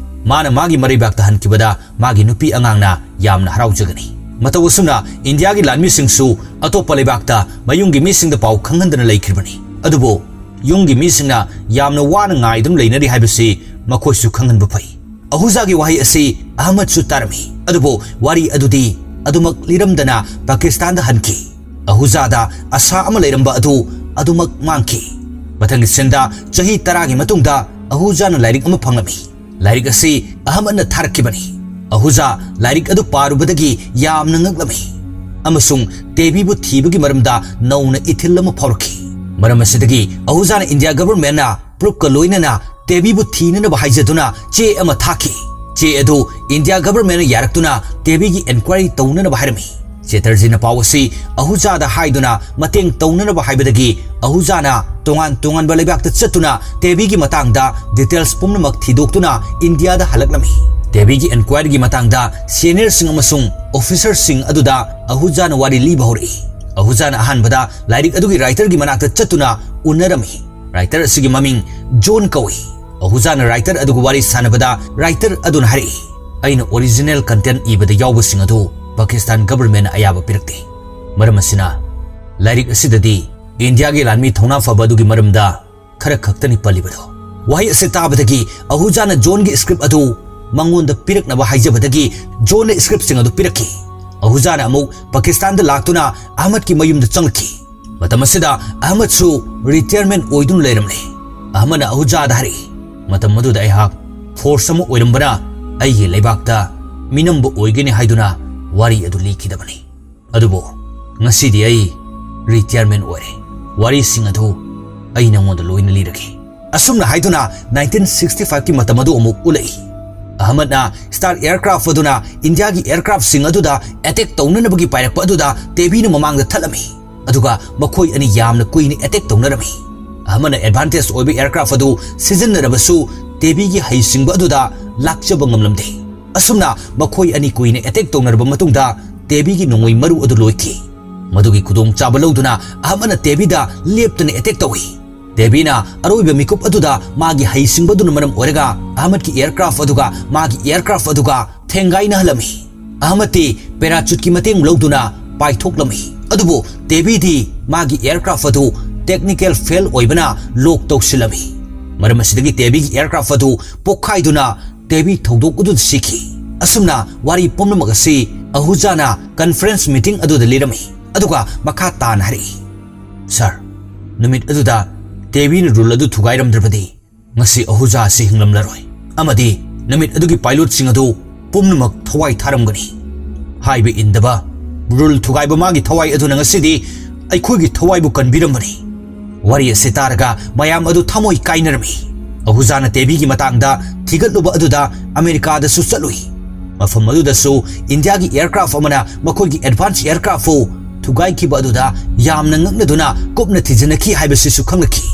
ꯃꯥꯅ ꯃꯥꯒꯤ ꯃꯔꯩꯕꯥꯛꯇ ꯍꯟꯈꯤꯕꯗ ꯃꯥꯒꯤ ꯅꯨꯄꯤ ꯑꯉꯥꯡꯅ ꯌꯥꯝꯅ ꯍꯔꯥꯎꯖꯒꯅꯤ꯫ ꯃꯇꯧ ꯑꯁꯨꯝꯅ ꯏꯟꯗꯤꯌꯥꯒꯤ ꯂꯥꯟꯃꯤꯁꯤꯡꯁꯨ ꯑꯇꯣꯞꯄ ꯂꯩꯕꯥꯛꯇ ꯃꯌꯨꯝꯒꯤ ꯃꯤꯁꯤꯡꯗ ꯄꯥꯎ ꯈꯪꯍꯟꯗꯅ ꯂꯩꯈ꯭ꯔꯤꯕꯅꯤ꯫ ꯑꯗꯨꯕꯨ ꯌꯨꯝꯒꯤ ꯃꯤꯁꯤꯡꯅ ꯌꯥꯝꯅ ꯋꯥꯅ ꯉꯥꯏꯗꯨꯅ ꯂꯩꯅꯔꯤ ꯍꯥꯏꯕꯁꯤ ꯃꯈꯣꯏꯁꯨ ꯈꯪꯍꯟꯕ ꯐꯩ꯫" ꯑꯍꯨꯖꯥꯒꯤ ꯋꯥꯍꯩ ꯑꯁꯤ ꯑꯍꯃꯗꯁꯨ ꯇꯥꯔꯝꯃꯤ꯫ ꯑꯗꯨꯕꯨ ꯋꯥꯔꯤ ꯑꯗꯨꯗꯤ ꯑꯗꯨꯃꯛ ꯂꯤꯔꯝꯗꯅ ꯄꯥꯀꯤꯁꯇꯥꯟꯗ ꯍꯟꯈꯤ꯫ ꯑꯍꯨꯖꯥꯗ ꯑꯁꯥ ꯑꯃ ꯂꯩꯔꯝꯕ ꯑꯗꯨ ꯑꯗꯨꯃꯛ ꯃꯥꯡꯈꯤ꯫ ꯃꯊꯪꯒꯤ ꯁꯤꯟꯗ ꯆꯍꯤ ꯇꯔꯥꯒꯤ ꯃꯇꯨꯡꯗ ꯑꯍꯨꯖꯥꯅ ꯂꯥꯏꯔꯤꯛ ꯑꯃ ꯐꯪꯂꯝꯃꯤ꯫ ꯂꯥꯏꯔꯤꯛ ꯑꯁꯤ ꯑꯍꯃꯗꯅ ꯊꯥꯔꯛꯈꯤꯕꯅꯤ꯫ ꯑꯍꯨꯖꯥ ꯂꯥꯏꯔꯤꯛ ꯑꯗꯨ ꯄꯥꯔꯨꯕꯗꯒꯤ ꯌꯥꯝꯅ ꯉꯛꯂꯝꯃꯤ ꯑꯃꯁꯨꯡ ꯇꯦꯕꯤꯕꯨ ꯊꯤꯕꯒꯤ ꯃꯔꯝꯗ ꯅꯧꯅ ꯏꯊꯤꯜ ꯑꯃ ꯐꯥꯎꯔꯛꯈꯤ꯫ ꯃꯔꯝ ꯑꯁꯤꯗꯒꯤ ꯑꯍꯨꯖꯥꯅ ꯏꯟꯗꯤꯌꯥ ꯒꯚꯔꯟꯃꯦꯟꯠꯅ ꯄ꯭ꯔꯨꯐꯀ ꯂꯣꯏꯅꯅ ꯇꯦꯕꯤꯕꯨ ꯊꯤꯅꯅꯕ ꯍꯥꯏꯖꯗꯨꯅ ꯆꯦ ꯑꯃ ꯊꯥꯈꯤ꯫ ꯆꯦ ꯑꯗꯨ ꯏꯟꯗꯤꯌꯥ ꯒꯚꯔꯟꯃꯦꯟꯠꯅ ꯌꯥꯔꯛꯇꯨꯅ ꯇꯦꯕꯤꯒꯤ ꯏꯟꯀ꯭ꯋꯥꯏꯔꯤ ꯇꯧꯅꯅꯕ ꯍꯥꯏꯔꯝꯃꯤ꯫ ꯆꯦꯇꯔꯖꯤꯅ ꯄꯥꯎ ꯑꯁꯤ ꯑꯍꯨꯖꯥꯗ ꯍꯥꯏꯗꯨꯅ ꯃꯇꯦꯡ ꯇꯧꯅꯅꯕ ꯍꯥꯏꯕꯗꯒꯤ ꯑꯍꯨꯖꯥꯅ ꯇꯣꯉꯥꯟ ꯇꯣꯉꯥꯟꯕ ꯂꯩꯕꯥꯛꯇ ꯆꯠꯇꯨꯅ ꯇꯦꯕꯤꯒꯤ ꯃꯇꯥꯡꯗ ꯗꯤꯇꯦꯜꯁ ꯄꯨꯝꯅꯃꯛ ꯊꯤꯗꯣꯛꯇꯨꯅ ꯏꯟꯗꯤꯌꯥꯗ ꯍꯜꯂꯛꯂꯝꯃꯤ꯫ ꯇꯦꯕꯤꯒꯤ ꯏꯟꯀ꯭ꯋꯥꯏꯔꯤꯒꯤ ꯃꯇꯥꯡꯗ ꯁꯦꯅꯤꯌꯔꯁꯤꯡ ꯑꯃꯁꯨꯡ ꯑꯣꯐꯤꯁꯔꯁꯤꯡ ꯑꯗꯨꯗ ꯑꯍꯨꯖꯥꯅ ꯋꯥꯔꯤ ꯂꯤꯕ ꯍꯧꯔꯛꯏ꯫ ꯑꯍꯨꯖꯥꯅ ꯑꯍꯥꯟꯕꯗ ꯂꯥꯏꯔꯤꯛ ꯑꯗꯨꯒꯤ writerꯒꯤ ꯃꯅꯥꯛꯇ ꯆꯠꯇꯨꯅ ꯎꯅꯔꯝꯃꯤ꯫ Writer ꯑꯁꯤꯒꯤ ꯃꯃꯤꯡ ꯖꯣꯟ ꯀꯧꯏ꯫ ꯑꯍꯨꯖꯥꯅ writer ꯑꯗꯨꯒ ꯋꯥꯔꯤ ꯁꯥꯟꯅꯕꯗ writer ꯑꯗꯨꯅ ꯍꯥꯏꯔꯛꯏ, "ꯑꯩꯅ original content ꯏꯕꯗ ꯌꯥꯎꯕꯁꯤꯡ ꯑꯗꯨ ꯄꯥꯀꯤꯁꯇꯥꯟ governmentꯅ ꯑꯌꯥꯕ ꯄꯤꯔꯛꯇꯦ꯫ ꯃꯔꯝ ꯑꯁꯤꯅ ꯂꯥꯏꯔꯤꯛ ꯑꯁꯤꯗꯗꯤ ꯏꯟꯗꯤꯌꯥꯒꯤ ꯂꯥꯟꯃꯤ ꯊꯧꯅꯥ ꯐꯕ ꯑꯗꯨꯒꯤ ꯃꯔꯝꯗ ꯈꯔ ꯈꯛꯇꯅꯤ ꯄꯜꯂꯤꯕꯗꯣ"꯫ ꯋꯥꯍꯩ ꯑꯁꯤ ꯇꯥꯕꯗꯒꯤ ꯑꯍꯨꯖꯥꯅ ꯖꯣꯟꯒꯤ script ꯑꯗꯨ ꯃꯉꯣꯟꯗ ꯄꯤꯔꯛꯅꯕ ꯍꯥꯏꯖꯕꯗꯒꯤ ꯖꯣꯟꯅ scriptꯁꯤꯡ ꯑꯗꯨ ꯄꯤꯔꯛꯈꯤ꯫ ꯑꯍꯨꯖꯥꯅ ꯑꯃꯨꯛ ꯄꯥꯀꯤꯁꯇꯥꯟꯗ ꯂꯥꯛꯇꯨꯅ ꯑꯍꯃꯗꯀꯤ ꯃꯌꯨꯝꯗ ꯆꯪꯂꯛꯈꯤ꯫ ꯃꯇꯝ ꯑꯁꯤꯗ ꯑꯍꯃꯗꯁꯨ retirement ꯑꯣꯏꯗꯨꯅ ꯂꯩꯔꯝꯂꯦ꯫ ꯑꯍꯃꯗꯅ ꯑꯍꯨꯖꯥꯗ ꯍꯥꯏꯔꯛꯏ, "ꯃꯇꯝ ꯑꯗꯨꯗ ꯑꯩꯍꯥꯛ force ꯑꯃ ꯑꯣꯏꯔꯝꯕꯅ ꯑꯩꯒꯤ ꯂꯩꯕꯥꯛꯇ ꯃꯤꯅꯝꯕ ꯑꯣꯏꯒꯅꯤ ꯍꯥꯏꯗꯨꯅ ꯋꯥꯔꯤ ꯑꯗꯨ ꯂꯤꯈꯤꯗꯕꯅꯤ꯫ ꯑꯗꯨꯕꯨ ꯉꯁꯤꯗꯤ ꯑꯩ retirement ꯑꯣꯏꯔꯦ꯫ ꯋꯥꯔꯤꯁꯤꯡ ꯑꯗꯨ ꯑꯩ ꯅꯉꯣꯟꯗ ꯂꯣꯏꯅ ꯂꯤꯔꯒꯦ"꯫ ꯑꯁꯨꯝꯅ ꯍꯥꯏꯗꯨꯅ nineteen sixty fiveꯀꯤ ꯃꯇꯝ ꯑꯗꯨ ꯑꯃꯨꯛ ꯎꯠꯂꯛꯏ꯫ ꯑꯍꯃꯗꯅ Star aircraft ꯑꯗꯨꯅ ꯏꯟꯗꯤꯌꯥꯒꯤ aircraftꯁꯤꯡ ꯑꯗꯨꯗ attack ꯇꯧꯅꯅꯕꯒꯤ ꯄꯥꯏꯔꯛꯄ ꯑꯗꯨꯗ ꯇꯦꯕꯤꯅ ꯃꯃꯥꯡꯗ ꯊꯠꯂꯝꯃꯤ꯫ ꯑꯗꯨꯒ ꯃꯈꯣꯏ ꯑꯅꯤ ꯌꯥꯝꯅ ꯀꯨꯏꯅ attack ꯇꯧꯅꯔꯝꯃꯤ꯫ ꯑꯍꯃꯗꯅ advantage ꯑꯣꯏꯕ aircraft ꯑꯗꯨ ꯁꯤꯖꯤꯟꯅꯔꯕꯁꯨ ꯇꯦꯕꯤꯒꯤ ꯍꯩꯁꯤꯡꯕ ꯑꯗꯨꯗ ꯂꯥꯛꯆꯕ ꯉꯝꯂꯝꯗꯦ꯫ ꯑꯁꯨꯝꯅ ꯃꯈꯣꯏ ꯑꯅꯤ ꯀꯨꯏꯅ attack ꯇꯧꯅꯔꯕ ꯃꯇꯨꯡꯗ ꯇꯦꯕꯤꯒꯤ ꯅꯣꯡꯃꯩ ꯃꯔꯨ ꯑꯗꯨ ꯂꯣꯏꯈꯤ꯫ ꯃꯗꯨꯒꯤ ꯈꯨꯗꯣꯡꯆꯥꯕ ꯂꯧꯗꯨꯅ ꯑꯍꯃꯗꯅ ꯇꯦꯕꯤꯗ ꯂꯦꯞꯇꯅ attack ꯇꯧꯏ꯫ ꯇꯦꯕꯤꯅ ꯑꯔꯣꯏꯕ ꯃꯤꯀꯨꯞ ꯑꯗꯨꯗ ꯃꯥꯒꯤ ꯍꯩꯁꯤꯡꯕꯗꯨꯅ ꯃꯔꯝ ꯑꯣꯏꯔꯒ ꯑꯍꯃꯗꯀꯤ aircraft ꯑꯗꯨꯒ ꯃꯥꯒꯤ aircraft ꯑꯗꯨꯒ ꯊꯦꯡꯒꯥꯏꯅꯍꯜꯂꯝꯃꯤ꯫ ꯑꯍꯃꯗꯇꯤ parachuteꯀꯤ ꯃꯇꯦꯡ ꯂꯧꯗꯨꯅ ꯄꯥꯏꯊꯣꯛꯂꯝꯃꯤ꯫ ꯑꯗꯨꯕꯨ ꯇꯦꯕꯤꯗꯤ ꯃꯥꯒꯤ aircraft ꯑꯗꯨ technical fail ꯑꯣꯏꯕꯅ lock ꯇꯧꯁꯤꯜꯂꯝꯃꯤ꯫ ꯃꯔꯝ ꯑꯁꯤꯗꯒꯤ ꯇꯦꯕꯤꯒꯤ aircraft ꯑꯗꯨ ꯄꯣꯛꯈꯥꯏꯗꯨꯅ ꯇꯦꯕꯤ ꯊꯧꯗꯣꯛ ꯑꯗꯨꯗ ꯁꯤꯈꯤ꯫ ꯑꯁꯨꯝꯅ ꯋꯥꯔꯤ ꯄꯨꯝꯅꯃꯛ ꯑꯁꯤ ꯑꯍꯨꯖꯥꯅ conference meeting ꯑꯗꯨꯗ ꯂꯤꯔꯝꯃꯤ꯫ ꯑꯗꯨꯒ ꯃꯈꯥ ꯇꯥꯅ ꯍꯥꯏꯔꯛꯏ, "Sir, ꯅꯨꯃꯤꯠ ꯑꯗꯨꯗ ꯇꯦꯕꯤꯅ rule ꯑꯗꯨ ꯊꯨꯒꯥꯏꯔꯝꯗ꯭ꯔꯕꯗꯤ ꯉꯁꯤ ꯑꯍꯨꯖꯥ ꯑꯁꯤ ꯍꯤꯡꯂꯝꯂꯔꯣꯏ꯫ ꯑꯃꯗꯤ ꯅꯨꯃꯤꯠ ꯑꯗꯨꯒꯤ pilotꯁꯤꯡ ꯑꯗꯨ ꯄꯨꯝꯅꯃꯛ ꯊꯋꯥꯏ ꯊꯥꯔꯝꯒꯅꯤ꯫ ꯍꯥꯏꯕ ꯏꯟꯗꯕ, rule ꯊꯨꯒꯥꯏꯕ ꯃꯥꯒꯤ ꯊꯋꯥꯏ ꯑꯗꯨꯅ ꯉꯁꯤꯗꯤ ꯑꯩꯈꯣꯏꯒꯤ ꯊꯋꯥꯏꯕꯨ ꯀꯟꯕꯤꯔꯝꯕꯅꯤ"꯫ ꯋꯥꯔꯤ ꯑꯁꯤ ꯇꯥꯔꯒ ꯃꯌꯥꯝ ꯑꯗꯨ ꯊꯃꯣꯏ ꯀꯥꯏꯅꯔꯝꯃꯤ꯫ ꯑꯍꯨꯖꯥꯅ ꯇꯦꯕꯤꯒꯤ ꯃꯇꯥꯡꯗ ꯊꯤꯒꯠꯂꯨꯕ ꯑꯗꯨꯗ ꯑꯃꯦꯔꯤꯀꯥꯗꯁꯨ ꯆꯠꯂꯨꯏ꯫ ꯃꯐꯝ ꯑꯗꯨꯗꯁꯨ ꯏꯟꯗꯤꯌꯥꯒꯤ aircraft ꯑꯃꯅ ꯃꯈꯣꯏꯒꯤ advance aircraftꯄꯨ ꯊꯨꯒꯥꯏꯈꯤꯕ ꯑꯗꯨꯗ ꯌꯥꯝꯅ ꯉꯛꯅꯗꯨꯅ ꯀꯨꯞꯅ ꯊꯤꯖꯤꯟꯅꯈꯤ ꯍꯥꯏꯕꯁꯤꯁꯨ ꯈꯪꯂꯛꯈꯤ꯫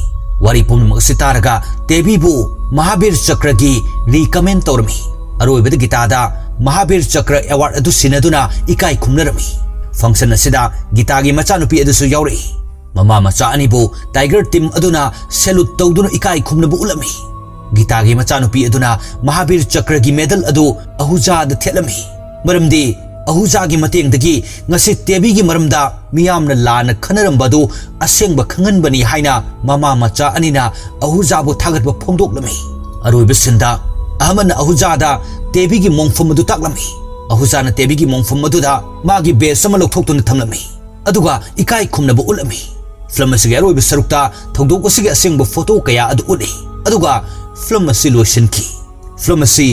ꯋꯥꯔꯤ ꯄꯨꯝꯅꯃꯛ ꯑꯁꯤ ꯇꯥꯔꯒ ꯇꯦꯕꯤꯕꯨ ꯃꯍꯥꯕꯤꯔ ꯆꯀ꯭ꯔꯒꯤ recommend ꯇꯧꯔꯝꯃꯤ꯫ ꯑꯔꯣꯏꯕꯗ ꯒꯤꯇꯥꯗ ꯃꯍꯥꯕꯤꯔ ꯆꯀ꯭ꯔ award ꯑꯗꯨ ꯁꯤꯟꯅꯗꯨꯅ ꯏꯀꯥꯏ ꯈꯨꯝꯅꯔꯝꯃꯤ꯫ Function ꯑꯁꯤꯗ ꯒꯤꯇꯥꯒꯤ ꯃꯆꯥꯅꯨꯄꯤ ꯑꯗꯨꯁꯨ ꯌꯥꯎꯔꯛꯏ꯫ ꯃꯃꯥ ꯃꯆꯥ ꯑꯅꯤꯕꯨ Tiger Team ꯑꯗꯨꯅ salute ꯇꯧꯗꯨꯅ ꯏꯀꯥꯏ ꯈꯨꯝꯅꯕ ꯎꯠꯂꯝꯃꯤ꯫ ꯒꯤꯇꯥꯒꯤ ꯃꯆꯥꯅꯨꯄꯤ ꯑꯗꯨꯅ ꯃꯍꯥꯕꯤꯔ ꯆꯀ꯭ꯔꯒꯤ medal ꯑꯗꯨ ꯑꯍꯨꯖꯥꯗ ꯊꯦꯠꯂꯝꯃꯤ꯫ ꯃꯔꯝꯗꯤ ꯑꯍꯨꯖꯥꯒꯤ ꯃꯇꯦꯡꯗꯒꯤ ꯉꯁꯤ ꯇꯦꯕꯤꯒꯤ ꯃꯔꯝꯗ ꯃꯤꯌꯥꯝꯅ ꯂꯥꯟꯅ ꯈꯟꯅꯔꯝꯕ ꯑꯗꯨ ꯑꯁꯦꯡꯕ ꯈꯪꯍꯟꯕꯅꯤ ꯍꯥꯏꯅ ꯃꯃꯥ ꯃꯆꯥ ꯑꯅꯤꯅ ꯑꯍꯨꯖꯥꯕꯨ ꯊꯥꯒꯠꯄ ꯐꯣꯡꯗꯣꯛꯂꯝꯃꯤ꯫ ꯑꯔꯣꯏꯕ sceneꯗ ꯑꯍꯃꯟꯅ ꯑꯍꯨꯖꯥꯗ ꯇꯦꯕꯤꯒꯤ ꯃꯣꯡꯐꯝ ꯑꯗꯨ ꯇꯥꯛꯂꯝꯃꯤ꯫ ꯑꯍꯨꯖꯥꯅ ꯇꯦꯕꯤꯒꯤ ꯃꯣꯡꯐꯝ ꯑꯗꯨꯗ ꯃꯥꯒꯤ badge ꯑꯃ ꯂꯧꯊꯣꯛꯇꯨꯅ ꯊꯝꯂꯝꯃꯤ꯫ ꯑꯗꯨꯒ ꯏꯀꯥꯏ ꯈꯨꯝꯅꯕ ꯎꯠꯂꯝꯃꯤ꯫ Film ꯑꯁꯤꯒꯤ ꯑꯔꯣꯏꯕ ꯁꯔꯨꯛꯇ ꯊꯧꯗꯣꯛ ꯑꯁꯤꯒꯤ ꯑꯁꯦꯡꯕ photo ꯀꯌꯥ ꯑꯗꯨ ꯎꯠꯂꯤ꯫ ꯑꯗꯨꯒ film ꯑꯁꯤ ꯂꯣꯏꯁꯤꯟꯈꯤ꯫ Film ꯑꯁꯤ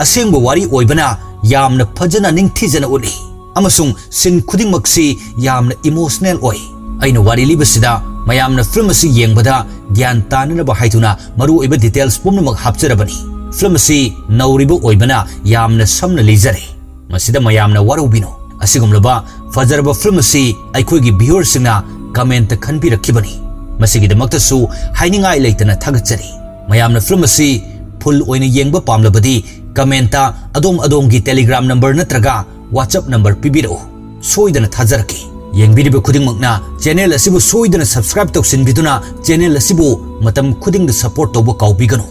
ꯑꯁꯦꯡꯕ ꯋꯥꯔꯤ ꯑꯣꯏꯕꯅ ꯌꯥꯝꯅ ꯐꯖꯅ ꯅꯤꯡꯊꯤꯖꯅ ꯎꯠꯂꯤ꯫ ꯑꯃꯁꯨꯡ scene ꯈꯨꯗꯤꯡꯃꯛꯁꯤ ꯌꯥꯝꯅ emotional ꯑꯣꯏ꯫ ꯑꯩꯅ ꯋꯥꯔꯤ ꯂꯤꯕꯁꯤꯗ ꯃꯌꯥꯝꯅ film ꯑꯁꯤ ꯌꯦꯡꯕꯗ ꯒ꯭ꯌꯥꯟ ꯇꯥꯅꯅꯕ ꯍꯥꯏꯗꯨꯅ ꯃꯔꯨꯑꯣꯏꯕ details ꯄꯨꯝꯅꯃꯛ ꯍꯥꯞꯆꯔꯕꯅꯤ꯫ Film ꯑꯁꯤ ꯅꯧꯔꯤꯕ ꯑꯣꯏꯕꯅ ꯌꯥꯝꯅ ꯁꯝꯅ ꯂꯤꯖꯔꯦ꯫ ꯃꯁꯤꯗ ꯃꯌꯥꯝꯅ ꯋꯥꯔꯧꯕꯤꯅꯨ꯫ ꯑꯁꯤꯒꯨꯝꯂꯕ ꯐꯖꯔꯕ film ꯑꯁꯤ ꯑꯩꯈꯣꯏꯒꯤ viewerꯁꯤꯡꯅ commentꯇ ꯈꯟꯕꯤꯔꯛꯈꯤꯕꯅꯤ꯫ ꯃꯁꯤꯒꯤꯗꯃꯛꯇꯁꯨ ꯍꯥꯏꯅꯤꯡꯉꯥꯏ ꯂꯩꯇꯅ ꯊꯥꯒꯠꯆꯔꯤ꯫ ꯃꯌꯥꯝꯅ film ꯑꯁꯤ full ꯑꯣꯏꯅ ꯌꯦꯡꯕ ꯄꯥꯝꯂꯕꯗꯤ commentꯇ ꯑꯗꯣꯝ ꯑꯗꯣꯝꯒꯤ Telegram number ꯅꯠꯇ꯭ꯔꯒ WhatsApp number ꯄꯤꯕꯤꯔꯛꯎ꯫ ꯁꯣꯏꯗꯅ ꯊꯥꯖꯔꯛꯀꯦ꯫ ꯌꯦꯡꯕꯤꯔꯤꯕ ꯈꯨꯗꯤꯡꯃꯛꯅ channel ꯑꯁꯤꯕꯨ ꯁꯣꯏꯗꯅ subscribe ꯇꯧꯁꯤꯟꯕꯤꯗꯨꯅ channel ꯑꯁꯤꯕꯨ ꯃꯇꯝ ꯈꯨꯗꯤꯡꯗ support ꯇꯧꯕ ꯀꯥꯎꯕꯤꯒꯅꯨ꯫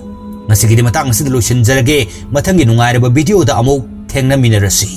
ꯉꯁꯤꯒꯤꯗꯤ ꯃꯇꯥꯡ ꯑꯁꯤꯗ ꯂꯣꯏꯁꯤꯟꯖꯔꯒꯦ꯫ ꯃꯊꯪꯒꯤ ꯅꯨꯡꯉꯥꯏꯔꯕ videoꯗ ꯑꯃꯨꯛ ꯊꯦꯡꯅꯃꯤꯟꯅꯔꯁꯤ꯫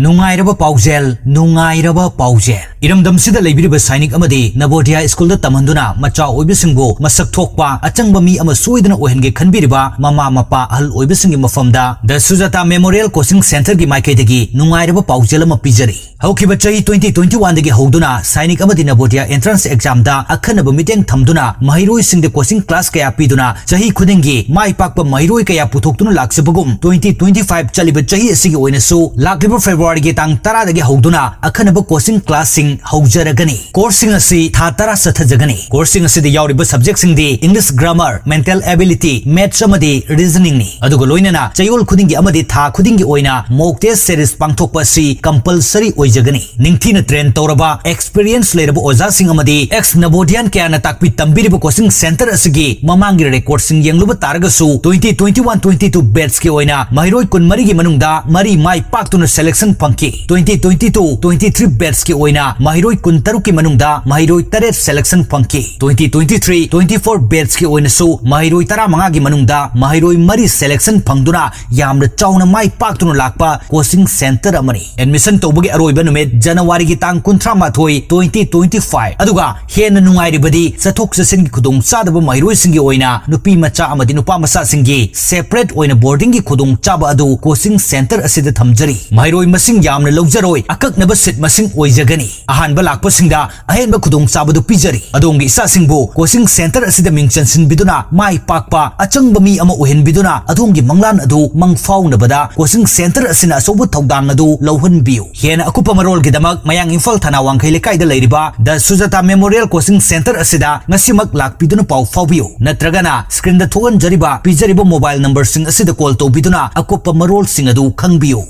ꯅꯨꯡꯉꯥꯏꯔꯕ ꯄꯥꯎꯖꯦꯜ, ꯅꯨꯡꯉꯥꯏꯔꯕ ꯄꯥꯎꯖꯦꯜ꯫ ꯏꯔꯝꯗꯝꯁꯤꯗ ꯂꯩꯕꯤꯔꯤꯕ ꯁꯥꯏꯅꯤꯛ ꯑꯃꯗꯤ ꯅꯕꯣꯗꯤꯌꯥ ꯁ꯭ꯀꯨꯜꯗ ꯇꯝꯍꯟꯗꯨꯅ ꯃꯆꯥ ꯑꯣꯏꯕꯁꯤꯡꯕꯨ ꯃꯁꯛ ꯊꯣꯛꯄ ꯑꯆꯪꯕ ꯃꯤ ꯑꯃ ꯁꯣꯏꯗꯅ ꯑꯣꯏꯍꯟꯒꯦ ꯈꯟꯕꯤꯔꯤꯕ ꯃꯃꯥ ꯃꯄꯥ ꯑꯍꯜ ꯑꯣꯏꯕꯁꯤꯡꯒꯤ ꯃꯐꯝꯗ The Sujata Memorial Coaching Centreꯒꯤ ꯃꯥꯏꯀꯩꯗꯒꯤ ꯅꯨꯡꯉꯥꯏꯔꯕ ꯄꯥꯎꯖꯦꯜ ꯑꯃ ꯄꯤꯖꯔꯤ꯫ ꯍꯧꯈꯤꯕ ꯆꯍꯤ twenty twenty oneꯗꯒꯤ ꯍꯧꯗꯨꯅ ꯁꯥꯏꯅꯤꯛ ꯑꯃꯗꯤ ꯅꯕꯣꯗꯤꯌꯥ entrance examꯗ ꯑꯈꯟꯅꯕ ꯃꯤꯠꯌꯦꯡ ꯊꯝꯗꯨꯅ ꯃꯍꯩꯔꯣꯏꯁꯤꯡꯗ coaching class ꯀꯌꯥ ꯄꯤꯗꯨꯅ ꯆꯍꯤ ꯈꯨꯗꯤꯡꯒꯤ ꯃꯥꯏ ꯄꯥꯛꯄ ꯃꯍꯩꯔꯣꯏ ꯀꯌꯥ ꯄꯨꯊꯣꯛꯇꯨꯅ ꯂꯥꯛꯆꯕꯒꯨꯝ, twenty twenty five ꯆꯠꯂꯤꯕ ꯆꯍꯤ ꯑꯁꯤꯒꯤ ꯑꯣꯏꯅꯁꯨ ꯂꯥꯛꯂꯤꯕ Februaryꯒꯤ ꯇꯥꯡ ꯇꯔꯥꯗꯒꯤ ꯍꯧꯗꯨꯅ ꯑꯈꯟꯅꯕ coaching classꯁꯤꯡ ꯍꯧꯖꯔꯒꯅꯤ꯫ Courseꯁꯤꯡ ꯑꯁꯤ ꯊꯥ ꯇꯔꯥ ꯆꯠꯊꯖꯒꯅꯤ꯫ Courseꯁꯤꯡ ꯑꯁꯤꯗ ꯌꯥꯎꯔꯤꯕ subjectꯁꯤꯡꯗꯤ English Grammar, Mental Ability, Maths ꯑꯃꯗꯤ Reasoningꯅꯤ꯫ ꯑꯗꯨꯒ ꯂꯣꯏꯅꯅ ꯆꯌꯣꯜ ꯈꯨꯗꯤꯡꯒꯤ ꯑꯃꯗꯤ ꯊꯥ ꯈꯨꯗꯤꯡꯒꯤ ꯑꯣꯏꯅ mock test series ꯄꯥꯡꯊꯣꯛꯄ ꯑꯁꯤ compulsory ꯑꯣꯏꯖꯒꯅꯤ꯫ ꯅꯤꯡꯊꯤꯅ train ꯇꯧꯔꯕ, experience ꯂꯩꯔꯕ ꯑꯣꯖꯥꯁꯤꯡ ꯑꯃꯗꯤ ex Navodian ꯀꯌꯥꯅ ꯇꯥꯛꯄꯤ ꯇꯝꯕꯤꯔꯤꯕ coaching centre ꯑꯁꯤꯒꯤ ꯃꯃꯥꯡꯒꯤ recordꯁꯤꯡ ꯌꯦꯡꯂꯨꯕ ꯇꯥꯔꯒꯁꯨ, twenty twenty-one twenty-two batchꯀꯤ ꯑꯣꯏꯅ ꯃꯍꯩꯔꯣꯏ ꯀꯨꯟꯃꯔꯤꯒꯤ ꯃꯅꯨꯡꯗ ꯃꯔꯤ ꯃꯥꯏ ꯄꯥꯛꯇꯨꯅ selection ꯐꯪꯈꯤ꯫ Twenty twenty-two twenty-three batchꯀꯤ ꯑꯣꯏꯅ ꯃꯍꯩꯔꯣꯏ ꯀꯨꯟꯇꯔꯨꯛꯀꯤ ꯃꯅꯨꯡꯗ ꯃꯍꯩꯔꯣꯏ ꯇꯔꯦꯠ selection ꯐꯪꯈꯤ꯫ Twenty twenty-three twenty-four batchꯀꯤ ꯑꯣꯏꯅꯁꯨ ꯃꯍꯩꯔꯣꯏ ꯇꯔꯥꯃꯉꯥꯒꯤ ꯃꯅꯨꯡꯗ ꯃꯍꯩꯔꯣꯏ ꯃꯔꯤ selection ꯐꯪꯗꯨꯅ ꯌꯥꯝꯅ ꯆꯥꯎꯅ ꯃꯥꯏ ꯄꯥꯛꯇꯨꯅ ꯂꯥꯛꯄ coaching centre ꯑꯃꯅꯤ꯫ Admission ꯇꯧꯕꯒꯤ ꯑꯔꯣꯏꯕ ꯅꯨꯃꯤꯠ Januaryꯒꯤ ꯇꯥꯡ ꯀꯨꯟꯊ꯭ꯔꯥ ꯃꯥꯊꯣꯏ, twenty twenty-five꯫ ꯑꯗꯨꯒ ꯍꯦꯟꯅ ꯅꯨꯡꯉꯥꯏꯔꯤꯕꯗꯤ ꯆꯠꯊꯣꯛ ꯆꯠꯁꯤꯟꯒꯤ ꯈꯨꯗꯣꯡꯆꯥꯗꯕ ꯃꯍꯩꯔꯣꯏꯁꯤꯡꯒꯤ ꯑꯣꯏꯅ ꯅꯨꯄꯤ ꯃꯆꯥ ꯑꯃꯗꯤ ꯅꯨꯄꯥ ꯃꯆꯥꯁꯤꯡꯒꯤ separate ꯑꯣꯏꯅ boardingꯒꯤ ꯈꯨꯗꯣꯡꯆꯥꯕ ꯑꯗꯨ coaching centre ꯑꯁꯤꯗ ꯊꯝꯖꯔꯤ꯫ ꯃꯍꯩꯔꯣꯏ ꯃꯁꯤꯡ ꯌꯥꯝꯅ ꯂꯧꯖꯔꯣꯏ, ꯑꯀꯛꯅꯕ seat ꯃꯁꯤꯡ ꯑꯣꯏꯖꯒꯅꯤ꯫ ꯑꯍꯥꯟꯕ ꯂꯥꯛꯄꯁꯤꯡꯗ ꯑꯍꯦꯟꯕ ꯈꯨꯗꯣꯡꯆꯥꯕꯗꯨ ꯄꯤꯖꯔꯤ꯫ ꯑꯗꯣꯝꯒꯤ ꯏꯆꯥꯁꯤꯡꯕꯨ coaching centre ꯑꯁꯤꯗ ꯃꯤꯡ ꯆꯟꯁꯤꯟꯕꯤꯗꯨꯅ ꯃꯥꯏ ꯄꯥꯛꯄ ꯑꯆꯪꯕ ꯃꯤ ꯑꯃ ꯑꯣꯏꯍꯟꯕꯤꯗꯨꯅ ꯑꯗꯣꯝꯒꯤ ꯃꯪꯂꯥꯟ ꯑꯗꯨ ꯃꯪ ꯐꯥꯎꯅꯕꯗ coaching centre ꯑꯁꯤꯅ ꯑꯆꯧꯕ ꯊꯧꯗꯥꯡ ꯑꯗꯨ ꯂꯧꯍꯟꯕꯤꯌꯨ꯫ ꯍꯦꯟꯅ ꯑꯀꯨꯞꯄ ꯃꯔꯣꯜꯒꯤꯗꯃꯛ ꯃꯌꯥꯡ ꯏꯝꯐꯥꯜ ꯊꯅꯥ ꯋꯥꯡꯈꯩ ꯂꯩꯀꯥꯏꯗ ꯂꯩꯔꯤꯕ The Sujata Memorial Coaching Centre ꯑꯁꯤꯗ ꯉꯁꯤꯃꯛ ꯂꯥꯛꯄꯤꯗꯨꯅ ꯄꯥꯎ ꯐꯥꯎꯕꯤꯌꯨ, ꯅꯠꯇ꯭ꯔꯒꯅ screenꯗ ꯊꯣꯛꯍꯟꯖꯔꯤꯕ ꯄꯤꯖꯔꯤꯕ mobile numberꯁꯤꯡ ꯑꯁꯤꯗ call ꯇꯧꯕꯤꯗꯨꯅ ꯑꯀꯨꯞꯄ ꯃꯔꯣꯜꯁꯤꯡ ꯑꯗꯨ ꯈꯪꯕꯤꯌꯨ꯫